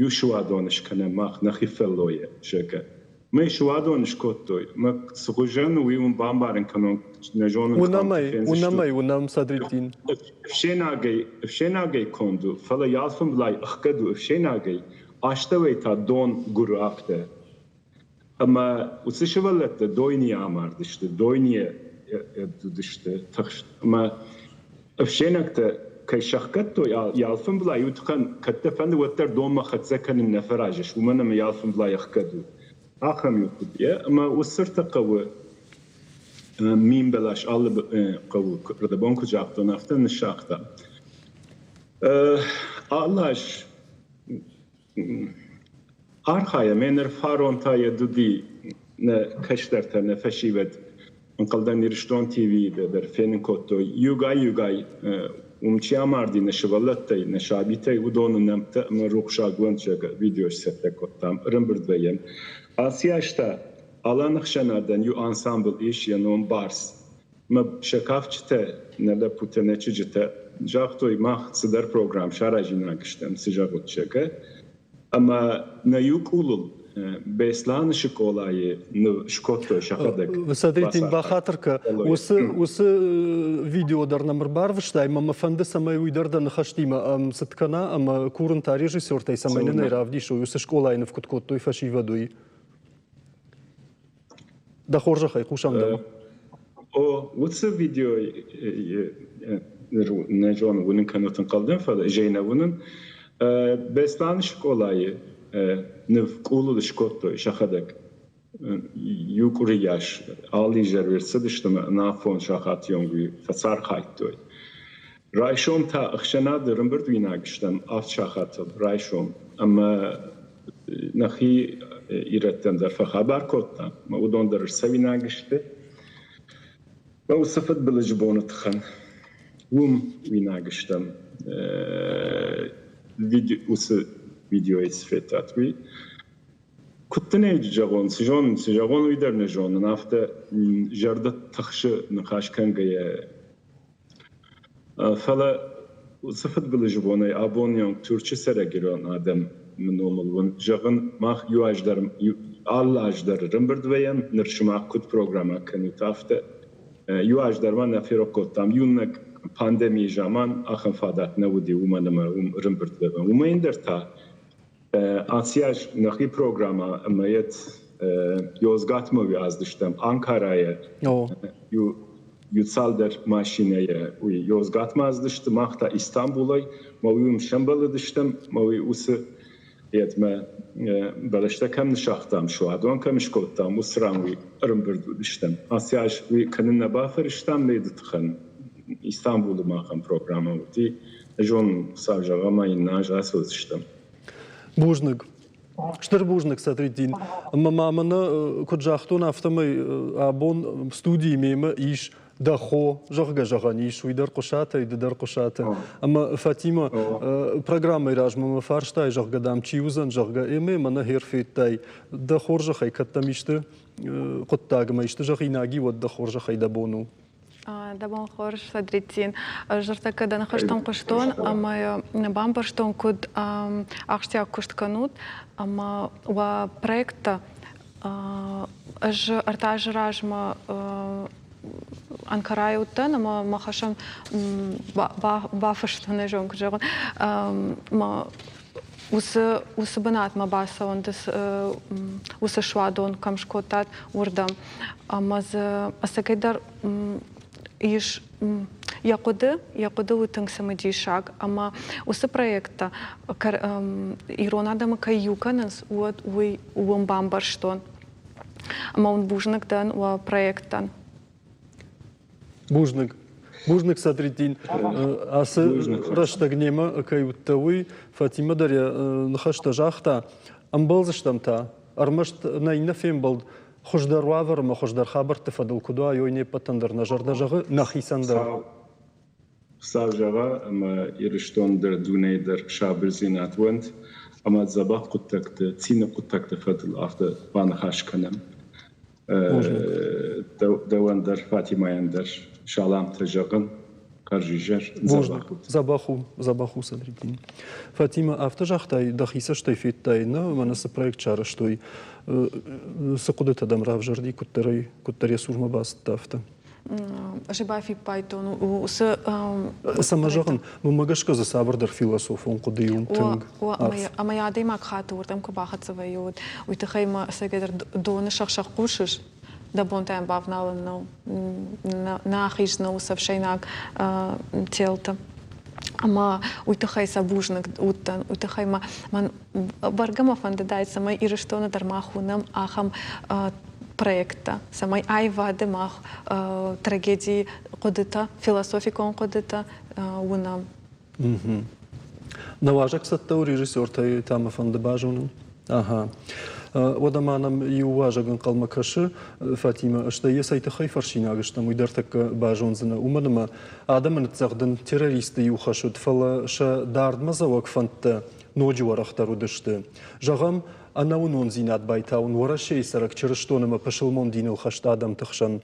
иу суадон скӕнӕм мах нӕхи фӕллойӕ, зӕгъгӕ. Мӕ суадон скодтой. Мӕ цы хуызӕн у, уый уын бамбарын кӕнон, нӕ зонын. Уынӕм ӕй, уынӕм ӕй, уынӕм, Садриддин. Ӕфсӕйнагӕй, ӕфсӕйнагӕй конд у, фӕлӕ йӕ алфӕмблай ӕхгӕд у ӕфсӕйнагӕй, астӕуӕй та дон гуыры афтӕ. Ӕмӕ уыцы сывӕллӕттӕ дойныйӕ амардысты, дойныйӕ уыдысты тыхст. Ӕмӕ ӕфсӕйнӕгтӕ кӕй сӕхгӕдтой йӕ алфӕмблай, уый тыххӕн кӕд дӕ фӕнды, уӕддӕр донмӕ хӕццӕ кӕнын нӕ фӕразыс, уымӕн ӕмӕ йӕ алфӕмблай ӕхгӕд у. Ахӕм иу хъуыдыйӕ. Ӕмӕ уыцы ӕртӕ хъӕуы 1000 бӕлас алы хъӕуы рдӕбон куыд загътон, афтӕ ныссагъта. Алы аз Архайӕм, ме ныр фарон та йӕ дуди нӕ кӕстӕртӕ, нӕ фӕсивӕд ӕнхъӕлдӕн Ирыстон ТВ-йы дӕр фенын кодтой. Иугай-иугай уым чи амарди нӕ сывӕллӕттӕй, нӕ сабитӕй, уыдоны нӕмттӕ ӕмӕ рухсаг уӕнт, зӕгъгӕ, видео сцӕттӕ кодтам, ӕрӕмбырд вӕййӕм. Ацы аз та Аланы ӕхсӕнадӕн иу ансамбль ис, йӕ ном Барс. Мӕ сӕ кафджытӕ, нӕ лӕппутӕ, нӕ чызджытӕ загътой, мах цыдӕр программ саразинаг стӕм, цы зӕгъут, зӕгъгӕ. Ӕмӕ нӕ иу къулыл Беслӕны скъолайы ныв скодтой сӕхӕдӕг. Садриддин, бахатыр кӕ, уыцы, уыцы видео дӕр нӕм ӕрбарвыстай, ӕмӕ мӕ фӕнды, цӕмӕй уый дӕр дӕ ныхӕстимӕ ӕмцыд кӕна ӕмӕ курын та режиссертӕй, цӕмӕй нын ӕй равдисой, уыцы скъолайы ныв куыд кодтой фӕсивӕд, уый. Дӕ хорзӕхӕй, хъусӕм дӕм. О, уыцы видео нӕ зонын, уынын кӕнут ӕнхъӕлдӕн, фӕлӕ зӕй нӕ уынын. Беслӕны скъолайы ныв къулыл скодтой сӕхӕдӕг. Иу къуырийас алы изӕр ӕрцыдысты ӕмӕ ӕнафон сахаты онг фӕцархайдтой. Райсом та ӕхсӕнады ӕрӕмбырдуинаг стӕм 7 сахатыл райсом ӕмӕ нӕхи ирӕттӕн дӕр фӕхабар кодтам, ӕмӕ уыдон дӕр ӕрцӕуинаг сты. Мӕ уыцы фыдбылызы боны тыххӕн уым уинаг стӕм. Уыцы видеойы цы федтат, уый. Куыд дын ӕй зӕгъон, цы зонын, цы зӕгъон, уый дӕр нӕ зонын. Афтӕ зӕрдӕ тыхсы ныхас кӕнгӕйӕ. Фӕлӕ уыцы фыдбылызы бонӕй абоны онг Турчы цӕрӕг ирон адӕмы номыл уын зӕгъын, мах иу аз дӕр, алы аз дӕр ӕрӕмбырд вӕййӕм, ныр сымах куыд программӕ кӕнут, афтӕ. Иу аз дӕр ма нӕ ферох кодтам, иунӕг пандемийы заман ахӕм фадат нӕ уыди, уымӕн ӕмӕ уым ӕрӕмбырд вӕййӕм. Уымӕй ӕндӕр та ацы аз нӕхи программӕ ӕмӕ йӕ Йозгатмӕ уӕздыстӕм Анкарайӕ иу цалдӕр машинӕйӕ уый Йозгатмӕ аздысты, мах та Истанбулӕй, мӕ уый уым сӕмбӕлыдыстӕм, мӕ уый уыцы йедмӕ бӕлӕстӕ кӕм ныссагътам, суадон кӕм скодтам, уыцы ран уый ӕрӕмбырд уыдыстӕм. Ацы аз уый кӕнын нӕ бафӕрӕзтам леды тыххӕн. Истанбулы махӕн программӕ уыди. Зонын, Хуыцау зӕгъа, ӕмӕ иннӕ аз ацӕудзыстӕм. Бузныг. Стыр бузныг, Садриддин. Ӕмӕ ма мӕнӕ, куыд загътон, афтӕмӕй абон студийы мемӕ ис дӕ хо, зӕгъгӕ, зӕгъӕн ис, уый дӕр Хъуысатӕй, ды дӕр Хъуысаты. Ӕмӕ Фатимӕ, программӕйы размӕ мӕ фарстай, зӕгъгӕ, дам, чи уыдзӕн, зӕгъгӕ, ӕмӕ мӕнӕ хер федтай. Дӕ хорзӕхӕй, кӕд дӕм исты хъуыддаг ӕмӕ исты зӕгъинаг и, уӕд дӕ хорзӕхӕй дӕ бон у. Дӕ бон хорз, Садриддин. Ӕз ныртӕккӕ дӕ ныхӕстӕм хъуыстон ӕмӕ бамбӕрстон, куыд ахсджиаг куыст кӕнут ӕмӕ уӕ проекттӕ. Ӕз 3 азы размӕ Анкарайы уыдтӕн ӕмӕ мӕ хӕсӕн бафыстон, нӕ зонын, куыд зӕгъон, мӕ уыцы, уыцы бынатмӕ бацӕуын, уыцы суадон кӕм скодтат, уырдӕм. Ӕмӕ дзы ӕцӕгӕйдӕр ис. Йӕ хъуыды, йӕ хъуыды у тынг цымыдисаг ӕмӕ уыцы проекттӕ ирон адӕмы кӕй иу кӕнынц, уӕд уый уым бамбӕрстон. Ӕмӕ уын бузныг дӕн уӕ проекттӕн. Бузныг. Бузныг, Садриддин. Ацы рӕстӕг немӕ кӕй уыдтӕ, уый Фатимӕ дӕр йӕ ныхӕстӕ загъта. Ӕмбӕлдзыстӕм та. Ӕрмӕст нӕ иннӕ фембӕлд хуыздӕр уавӕр ӕмӕ хуыздӕр хабӕртты фӕдыл куыд уа, ой не ппӕтӕн дӕр нӕ зӕрдӕ зӕгъы, нӕхицӕн дӕр. Хуыцау зӕгъа, ӕмӕ Ирыстон дӕр, дунейы дӕр сабырдзинад уӕнт, ӕмӕ дзӕбӕх хъуыддӕгты, цины хъуыддӕгты фӕдыл афтӕ баныхас кӕнӕм. Дӕуӕн дӕр, Фатимӕйӕн дӕр саламтӕ зӕгъын. Хӕрзизӕр, дзӕбӕх ут. Дзӕбӕх у, дзӕбӕх у, Садриддин. Фатимӕ, афтӕ загътай, дӕхи цӕстӕй федтай, нӕ, мӕнӕ цы проект сарӕзтой, цы хъуыдытӕ дӕм равзӕрди, куыддӕр куыддӕр йӕ цурмӕ бацыдтӕ, афтӕ? Ӕз бафиппайдтон, уыцы Цӕмӕ зӕгъын, уымӕ гӕсгӕ дзы цавӕрдӕр философон хъуыды у тынг арф. Ӕмӕ адӕймаг хатты уырдӕм куы бахӕццӕ вӕййы, уӕд уый тыххӕй мӕ ӕцӕгӕйдӕр доны сӕх-сӕх хъусыс, дӕ бонтӕм бавналын нӕу, нӕ ахиздзынӕ уыцы ӕфсӕйнаг телты. Ӕмӕ уый тыххӕй сӕ бузныг уыдтӕн, уый тыххӕй мӕ мӕн бӕргӕ мӕ фӕндыдаид, цӕмӕй Ирыстоны дӕр мах уынӕм ахӕм проекттӕ, цӕмӕй аивады мах трагедийы хъуыдытӕ, философикон хъуыдытӕ уынӕм. Нӕ уазӕг цӕттӕ у режиссертӕй та мӕ фӕнды базонын. Ага. Уӕдӕ ма нӕм иу уазӕг ӕнхъӕлмӕ кӕсы, Фатимӕ, стӕй йӕ цӕй тыххӕй фӕрсинаг стӕм, уый дӕр тӕккӕ базондзынӕ. Уымӕн ӕмӕ адӕмы ныццӕгъдын террористты иу хӕс уыд, фӕлӕ сӕ дардмӕдзӕуӕг фӕндтӕ ноджы уӕрӕхдӕр уыдысты. Зӕгъӕм, ӕнӕуынондзинад байтауын Уӕрӕсейы цӕрӕг чырыстон ӕмӕ пысылмон диныл хӕст адӕмты хсӕн.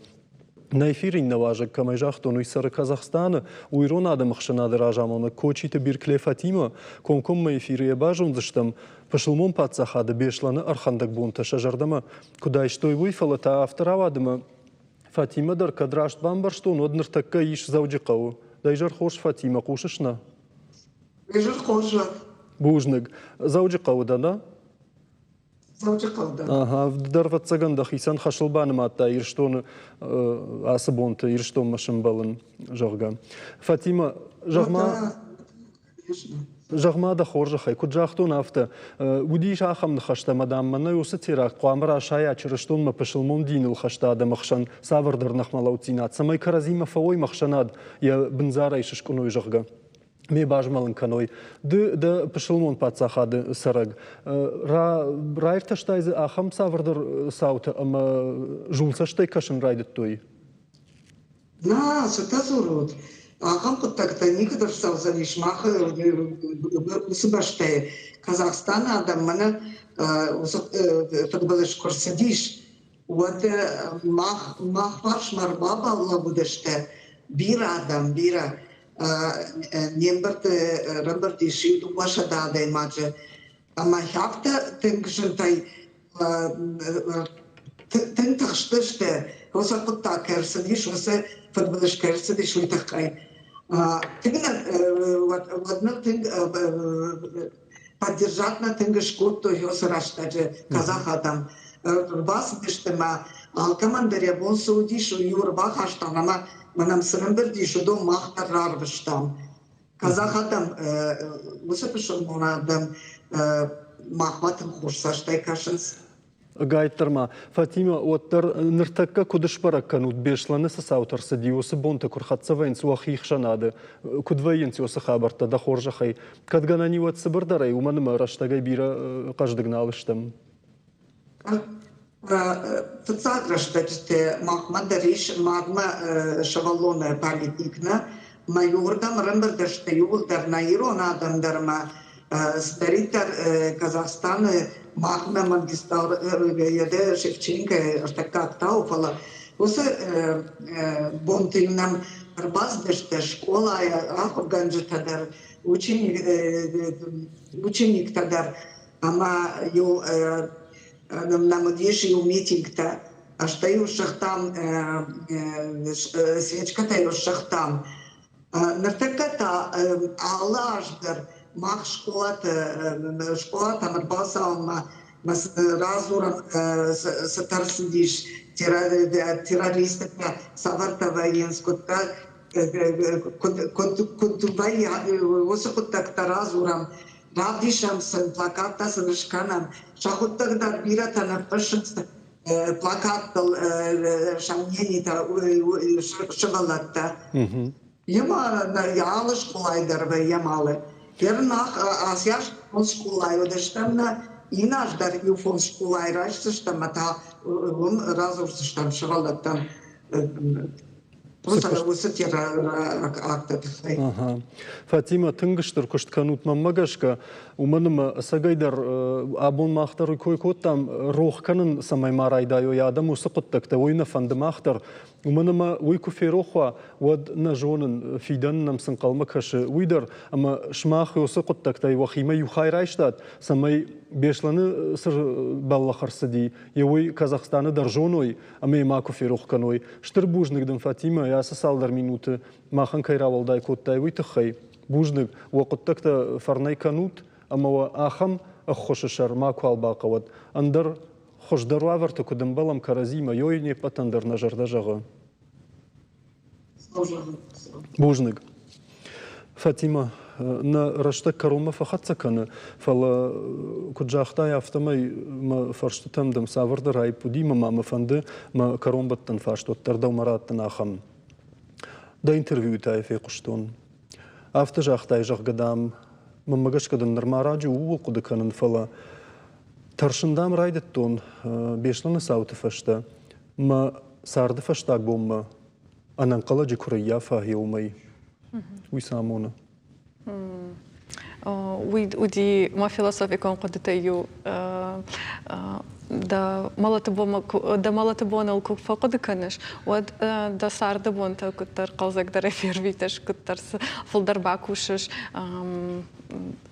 Нӕ эфиры иннӕ уазӕг, кӕмӕй загътон, уый цӕры Казахстаны, у ирон адӕмы хсӕнады разамонӕг Кочиты Биркле Фатимӕ. Комкоммӕ эфиры йӕ базондзыстӕм, пысылмон паддзахады Беслӕны ӕрхӕндӕг бонтӕ сӕ зӕрдӕмӕ куыд айстой, уый, фӕлӕ та афтӕ рауад ӕмӕ Фатимӕ дӕр кӕд раст бамбӕрстон, уӕд ныртӕккӕ ис Дзӕуджыхъӕуы. Дӕ изӕр хорз, Фатимӕ, хъусыс нӕ? Изӕр хорз уӕд. Бузныг. Дзӕуджыхъӕуы дӕ, нӕ? Дзӕуджыхъӕуы дӕн. Ага, ды дӕр, ӕвӕццӕгӕн, дӕхицӕн хӕсыл банымадтай Ирыстоны ацы бонты Ирыстонмӕ сӕмбӕлын, зӕгъгӕ. Фатимӕ, зӕгъ-ма, зӕгъ-ма дӕ хорзӕхӕй, куыд загътон, афтӕ, уыдис ахӕм ныхӕстӕ, ӕмӕ, дам, мӕнӕ уыцы теракт хъуамӕ расайа чырыстонмӕ пысылмон диныл хӕст адӕмы хсӕн цавӕрдӕр ныхмӕлӕуддзинад, цӕмӕй кӕрӕдзимӕ фӕуой ӕхсӕнад йӕ бындзарӕй сыскъуыной, зӕгъгӕ. Ме базмӕлын кӕной. Ды дӕ пысылмон паддзахады цӕрӕг. Раиртӕстай дзы ахӕм цавӕрдӕр цаутӕ ӕмӕ зулцӕстӕй кӕсын райдыдтой? Нӕ, цытӕ дзурут? Ахӕм хъуыддӕгтӕ никуыд ӕрцӕудзӕнис мах уыцы бӕстӕйы. Казахстаны адӕм мӕнӕ уыцы фыдбылыз куы рцыдис, уӕд мах, мах фарсмӕ ӕрбалӕууыдысты бирӕ адӕм, бирӕ. Не мбырды ӕрӕмбырд ис иу 200 адӕймаджы. Ӕмӕ афтӕ тынг зынтӕй тынг тыхстысты, уыцы хъуыддаг кӕй ӕрцыдис, уыцы фыдбылыз кӕй ӕрцыдис, уый тыххӕй. Тынг уӕд ныл тынг поддержать нӕ тынг скодтой уыцы рӕстӕджы казах адӕм. Ӕрбацыдысты мӕ алкӕмӕн дӕр йӕ бон цы уыдис, уый иу ӕрбахастам ӕмӕ мӕнӕм цы рӕмбырд ис, уыдон мах дӕр рарвыстам. Казах адӕм, уыцы пысылмон адӕм махмӕ тынг хорз цӕстӕй кӕсынц. Ӕгайтдӕр ма, Фатимӕ, уӕддӕр ныртӕккӕ куыд сбӕрӕг кӕнут, Беслӕны цы цаутӕ рцыди, уыцы бонтӕ куы рхӕццӕ вӕййынц уӕхи хсӕнады, куыд вӕййынц уыцы хабӕрттӕ дӕ хорзӕхӕй? Кӕд гӕнӕн и, уӕд цыбырдӕрӕй, уымӕн ӕмӕ рӕстӕгӕй бирӕ хъӕздыг нал стӕм. Фыццаг рӕстӕджыты махмӕ дӕр ис мадмӕ сывӕллоны памятник нӕ, мӕ иуырдӕм ӕрӕмбырд сты иууылдӕр нӕ ирон адӕм дӕр ӕмӕ цыдӕриддӕр Казахстаны махмӕ Мангистау Шевченко ӕртыккаг тау, фӕлӕ уыцы бонты нӕм ӕрбацыдысты скъолайы ахуыргӕнджытӕ дӕр, учениктӕ дӕр ӕмӕ иу нӕм уыдис иу митингтӕ, стӕй-иу ссыгътам свечкӕтӕ-иу ссыгътам. Ныртӕккӕ та алы аз дӕр мах скъолаты скъолатӕм ӕрбацӕуынмӕ радзурӕм, цы тӕрсыдис террористытӕ, цавӕртӕ вӕййынц, куыдтӕ. Куыд вӕййы, уыцы хъуыддӕгтӕ радзурӕм, равдисӕм сын, плакаттӕ сын скӕнӕм. Сӕхуыдтӕг дӕр бирӕтӕ ныффыссынц плакаттыл сӕ мненитӕ сывӕллӕттӕ. Ема алы скъолайы дӕр вӕййӕм алы. Ерын мах ацы аз фондз скъолайы уыдыстӕм нӕ иннӕ аз дӕр иу фондз скъолайы райсдзыстӕм ӕмӕ та уым радзурдзыстӕм сывӕллӕттӕн уыцы теракты тыххӕй. Фатимӕ, тынг стыр куыст кӕнут мӕнмӕ гӕсгӕ, уымӕн ӕмӕ ӕцӕгӕйдӕр абон мах дӕр кой кодтам, рох кӕнын цӕмӕй ма райдайой адӕм уыцы хъуыддӕгтӕ, уый нӕ фӕнды мах дӕр. Уымӕн ӕмӕ уый куы ферох уа, уӕд нӕ зонын, фидӕн нӕм цы нхъӕлмӕ кӕсы, уый дӕр, ӕмӕ сымах уыцы хъуыддӕгтӕй уӕхимӕ иу хай райстат, цӕмӕй Беслӕны цы бӕллӕх ӕрцыди, йе уый Казахстаны дӕр зоной ӕмӕ йӕ макуы ферох кӕной. Стыр бузныг дын, Фатимӕ, ацы цалдӕр минуты махӕн кӕй рауӕлдай кодтай, уый тыххӕй. Бузныг, уӕ хъуыддӕгтӕ фӕрнӕй кӕнут ӕмӕ уӕ ахӕм ӕххуысы сӕр макуал бахъӕуӕд. Ӕндӕр хуыздӕр уавӕрты куыд ӕмбӕлӕм кӕрӕдзимӕ, ёй не ппӕтӕн дӕр нӕ зӕрдӕ зӕгъы. Бузныг. Фатимӕ, нӕ рӕстӕг кӕронмӕ фӕхӕццӕ кӕны, фӕлӕ, куыд загътай, афтӕмӕй мӕ фӕрстытӕм дӕм цавӕрдӕр аипп уыди, мӕ ма мӕ фӕнды мӕ кӕронбӕттӕн фарст уӕддӕр дӕумӕ раттын ахӕм. Дӕ интервьюйы та йӕ фехъуыстон. Афтӕ загътай, зӕгъгӕ, дам, мӕнмӕ гӕсгӕ дын нырма раджы ууыл хъуыды кӕнын, фӕлӕ тӕрсын, дам, райдыдтон Беслӕны цауты фӕстӕ мӕ царды фӕстаг бонмӕ ӕнӕнхъӕлӕджы куы рыййафа, гъе уымӕй. Уый цы амоны? Уый уыди мӕ философикон хъуыдытӕй иу. Дӕ мӕлӕты бонмӕ дӕ мӕлӕты боныл куы фӕхъуыды кӕныс, уӕд дӕ царды бонтӕ куыддӕр хъӕлдзӕгдӕрӕй фервитыс, куыддӕр фылдӕр бакусыс,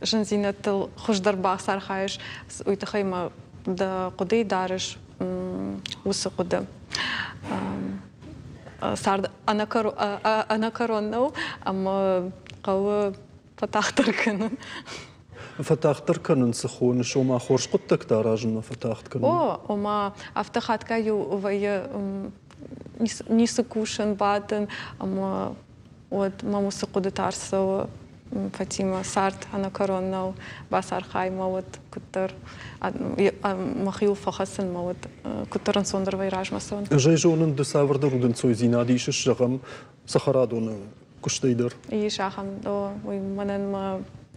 зындзинӕдтыл хуыздӕр бацархайыс, уый тыххӕй мӕ дӕ хъуыдыйы дарыс уыцы хъуыды. Цард ӕнӕкӕрон нӕу ӕмӕ хъӕуы фӕтагъддӕр кӕнын. Фӕтагъддӕр кӕнын цы хоныс, ома хорз хъуыддӕгтӕ аразынмӕ фӕтагъд кӕнын? О, ома афтӕ хатгай-иу вӕййы ницы кусын, бадын ӕмӕ уӕд мӕм уыцы хъуыдытӕ ӕрцӕуы, Фатимӕ, цард ӕнӕкӕрон нӕу, бацархай мӕ уӕд куыддӕр мӕхиуыл фӕхӕцын мӕ уӕд куыддӕр ӕнцондӕр вӕййы размӕ цӕуын. Ӕз ӕй зонын, ды цавӕрдӕр удӕнцойдзинад исыс, зӕгъӕм, цӕхӕрадоны куыстӕй дӕр. Ис ахӕм, о, уый мӕнӕн мӕ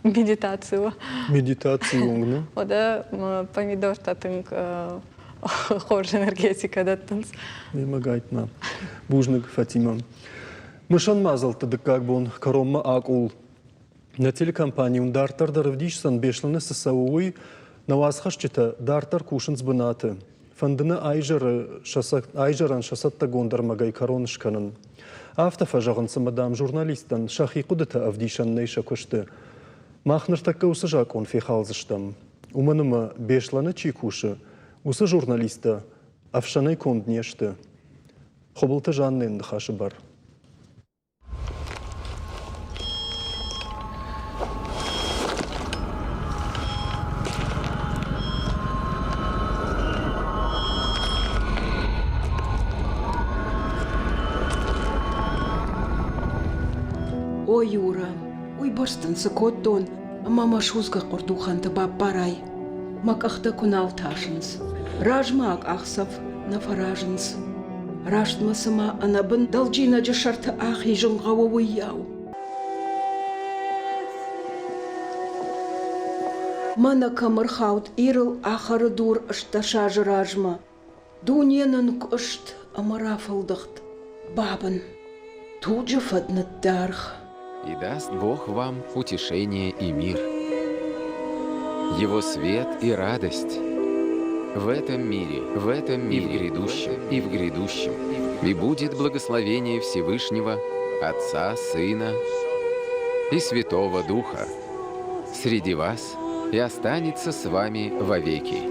медитаци у. Медитаци онг, нӕ? Уӕдӕ мӕ помидортӕ тынг хорз энергетикӕ дӕттынц. Мемӕ гайтма. Бузныг, Фатимӕ. Мысӕн мадзӕлтты дыккаг бон кӕронмӕ акъул. Нӕ телекомпани уын дарддӕр дӕр ӕвдисдзӕн, Беслӕны цы цӕуы, уый. Нӕ уацхӕсджытӕ дарддӕр кусынц бынаты. Фӕнды нӕ айзӕрӕн сӕ цӕттӕгонд ӕрмӕгӕй кӕрон скӕнын. Афтӕ фӕзӕгъынц, ӕмӕ, дам, журналисттӕн сӕхи хъуыдытӕ ӕвдисӕн нӕй сӕ куысты. Мах ныртӕккӕ уыцы закъон фехалдзыстӕм. Уымӕн ӕмӕ Беслӕны чи кусы, уыцы журналисттӕ ӕфсӕнӕй конд не сты. Хуыбылты Жаннӕйы ныхасы бар. О, Юра, уый бӕрц дын цы кодтон, ӕмӕ мӕ судзгӕ хъуырдухӕнты баппарай. Мӕ къӕхтӕ куы нал тасынц, размӕ акъахдзӕф нӕ фӕразынц. Раст мӕ цыма ӕнӕбын дӕлджинӕджы сӕрты ахизын хъӕуы, уыйау. Мӕнӕ кӕм ӕрхауд Ирыл ахӕры дур 18 азы размӕ. Дуне нынкъуыст ӕмӕ рафӕлдӕхт. Бабын. Туджы фӕд ныддаргъ. И даст Бог вам утешение и мир, Его свет и радость в этом мире, в этом мире, и в грядущем, и в грядущем. И будет благословение Всевышнего, Отца, Сына и Святого Духа среди вас и останется с вами вовеки.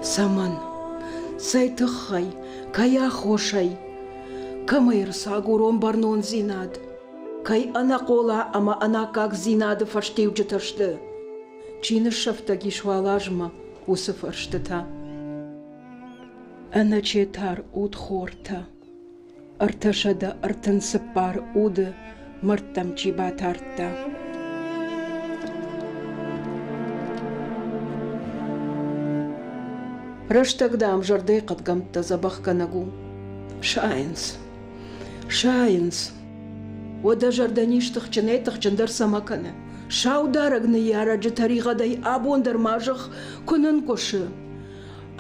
Цӕмӕн? Цӕй тыххӕй? Кӕй аххосӕй? Кӕмӕй ӕрцагурон бӕрнондзинад? Кӕй ӕнӕхъола ӕмӕ ӕнаккагдзинады фӕстиуджытӕ сты? Чи ныссӕфтӕг ис уал азмӕ уыцы фӕрстытӕ? Ӕнӕчетар удхортӕ. 334 уды мӕрдтӕм чи батардта. Рӕстӕг, дам, зӕрдӕйы хъӕдгӕмттӕ дзӕбӕхгӕнӕг у. Сайынц. Сайынц. Уӕдӕ зӕрдӕниз тыхджынӕй-тыхджындӕр цӕмӕ кӕны? Саударӕг ныййарӕджы тӕригъӕдӕй абон дӕр ма зӕхх куы нынкъуысы.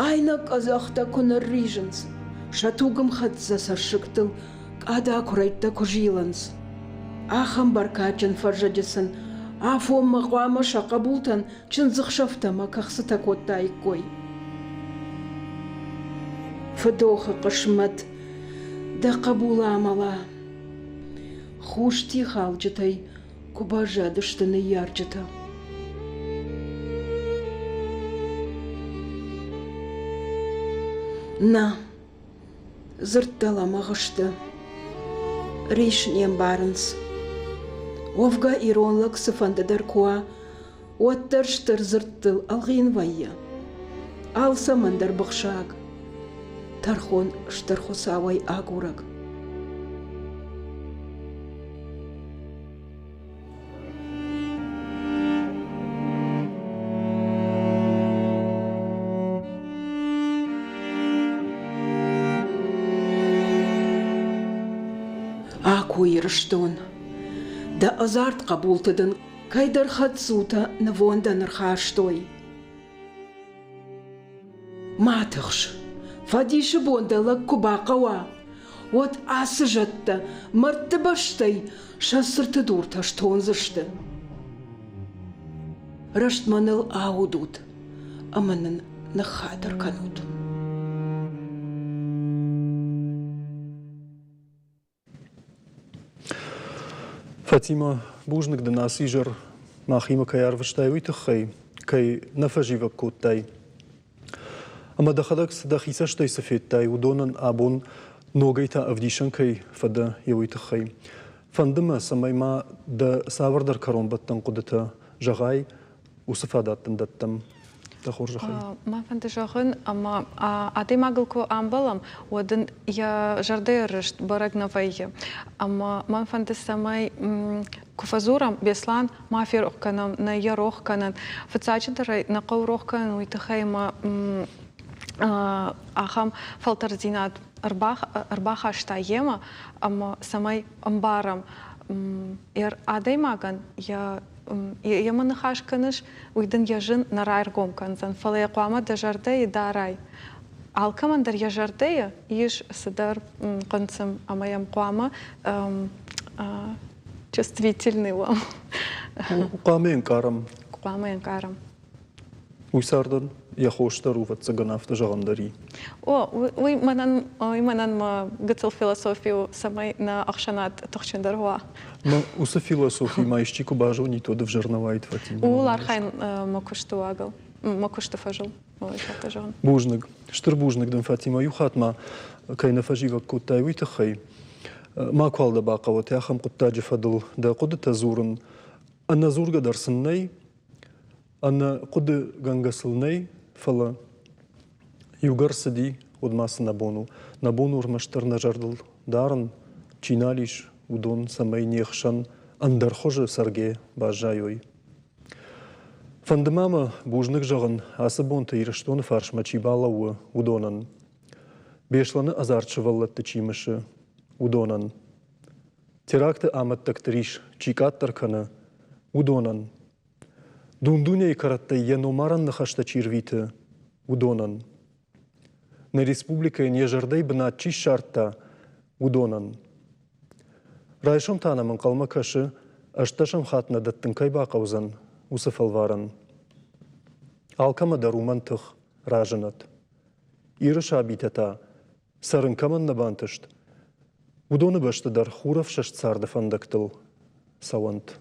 Айнӕг къӕдзӕхтӕ куы нырризынц, сӕ тугӕмхӕццӕ цӕссыгтыл къада куырӕйттӕ куы зилынц. Ахӕм бӕркадджын фӕззӕджы сын афонмӕ хъуамӕ сӕ хъӕбултӕн чындзыхсӕвтӕ ӕмӕ кӕхцытӕ кодтаиккой. Фыдохы хъысмӕт дӕ хъӕбул амӕла. Хус тихалджытӕй куы баззадысты ныййарджытӕ. Нӕ, дзырдтӕ лӕмӕгъ сты. Рис не мбарынц. Уӕвгӕ ирон лӕг цыфӕнды дӕр куы уа, уӕддӕр стыр дзырдтыл ӕлгъин вӕййы. Алцӕмӕн дӕр быхсаг, тӕрхон стыр Хуыцауӕй агурӕг. Аку, Ирыстон, дӕ ӕдзард хъӕбулты дын кӕйдӕр хӕддзутӕ нывондӕн ӕрхастой. Ма тыхс, фӕдисы бон дӕ лӕг куы бахъӕуа, уӕд ацы зӕдтӕ мӕрдты бӕстӕй сӕ цырты дуртӕ стондзысты. Рӕстмӕ ныл аудут ӕмӕ нын ныххатыр кӕнут. Фатимӕ, бузныг дын ацы изӕр махимӕ кӕй арвыстай, уый тыххӕй, кӕй нӕ фӕзивӕг кодтай. Ӕмӕ дӕхӕдӕг цы дӕхи цӕстӕй цы федтай, уыдонӕн абон ногӕй та ӕвдисӕн кӕй фӕдӕ, йе уый тыххӕй. Фӕнды мӕ, цӕмӕй ма дӕ цавӕрдӕр кӕронбӕттӕн хъуыдытӕ зӕгъай, уыцы фадат дын дӕттӕм. Дӕ хорзӕхӕй. Мӕ фӕнды зӕгъын, ӕмӕ адӕймагыл куы амбӕлӕм, уӕд ын йӕ зӕрдӕйы рыст бӕрӕг нӕ вӕййы. Ӕмӕ мӕн фӕнды, цӕмӕй куы фӕдзурӕм, Беслӕн, ма ферох кӕнӕм, нӕ йӕ рох кӕнын. Фыццаджыдӕр ӕй нӕ хъӕуы рох кӕнын уый тыххӕй, ӕмӕ ахӕм фӕлтӕрддзинад ӕрбахаста йемӕ, ӕмӕ цӕмӕй ӕмбарӕм, адӕймагӕн йӕ йемӕ ныхас кӕныс, уый дын йӕ зын нӕ раргом кӕндзӕн, фӕлӕ йӕ хъуамӕ дӕ зӕрдӕйы дарай. Алкӕмӕн дӕр йӕ зӕрдӕйы ис цыдӕр хъынцъым, ӕмӕ йӕм хъуамӕ чувствительный уӕм. Хъуамӕ ӕнкъарӕм. Хъуамӕ ӕнкъарӕм. Уый цардӕн йӕ хос дӕр у, ӕвӕццӕгӕн, афтӕ зӕгъӕн дӕр и. О, уый мӕнӕн, уый мӕнӕн мӕ гыццыл философи у, цӕмӕй нӕ ӕхсӕнад тыхджындӕр уа. Мӕ уыцы философи ма исчи куы базонид, уӕд ӕвзӕр нӕ уаид, Фатимӕ. Ууыл архайын мӕ куысты уагыл, мӕ куысты фӕзыл. Афтӕ зӕгъын. Бузныг. Стыр бузныг дын, Фатимӕ, иу хатт ма кӕй нӕ фӕзивӕг кодтай, уый тыххӕй. Макуал дӕ бахъӕуӕд ахӕм хъуыддаджы фӕдыл дӕ хъуыдытӕ дзурын. Ӕнӕдзургӕ дӕр сын нӕй, Ӕнӕ хъуыдыгӕнгӕ сыл нӕй, фӕлӕ иугӕр цыди, уӕд ма цы нӕ бон у. Нӕ бон у ӕрмӕстдӕр нӕ зӕрдыл дарын, чи нал ис, уыдон цӕмӕй не хсӕн ӕндӕр хуызы цӕргӕ баззайой. Фӕнды ма мӕ бузныг зӕгъын, ацы бонты Ирыстоны фарсмӕ чи балӕууы, уыдонӕн. Беслӕны ӕдзард сывӕллӕтты чи мысы, уыдонӕн. Теракты амӕттӕгты рис чи къаддӕр кӕны, уыдонӕн. Дун-дунейы кӕрӕттӕй йӕ номарӕн ныхӕстӕ чи рвиты, уыдонӕн. Нӕ республикӕйӕн йӕ зӕрдӕйы бынат чи ссардта, уыдонӕн. Райсом та нӕм ӕнхъӕлмӕ кӕсы, ӕстдӕсӕм хатт нӕ дӕттын кӕй бахъӕудзӕн, уыцы фӕлварӕн. Алкӕмӕ дӕр уымӕн тых разынӕд. Иры сабитӕ та, цӕрын кӕмӕн нӕ бантыст, уыдоны бӕсты дӕр хурӕфсӕст царды фӕндӕгтыл цӕуӕнт.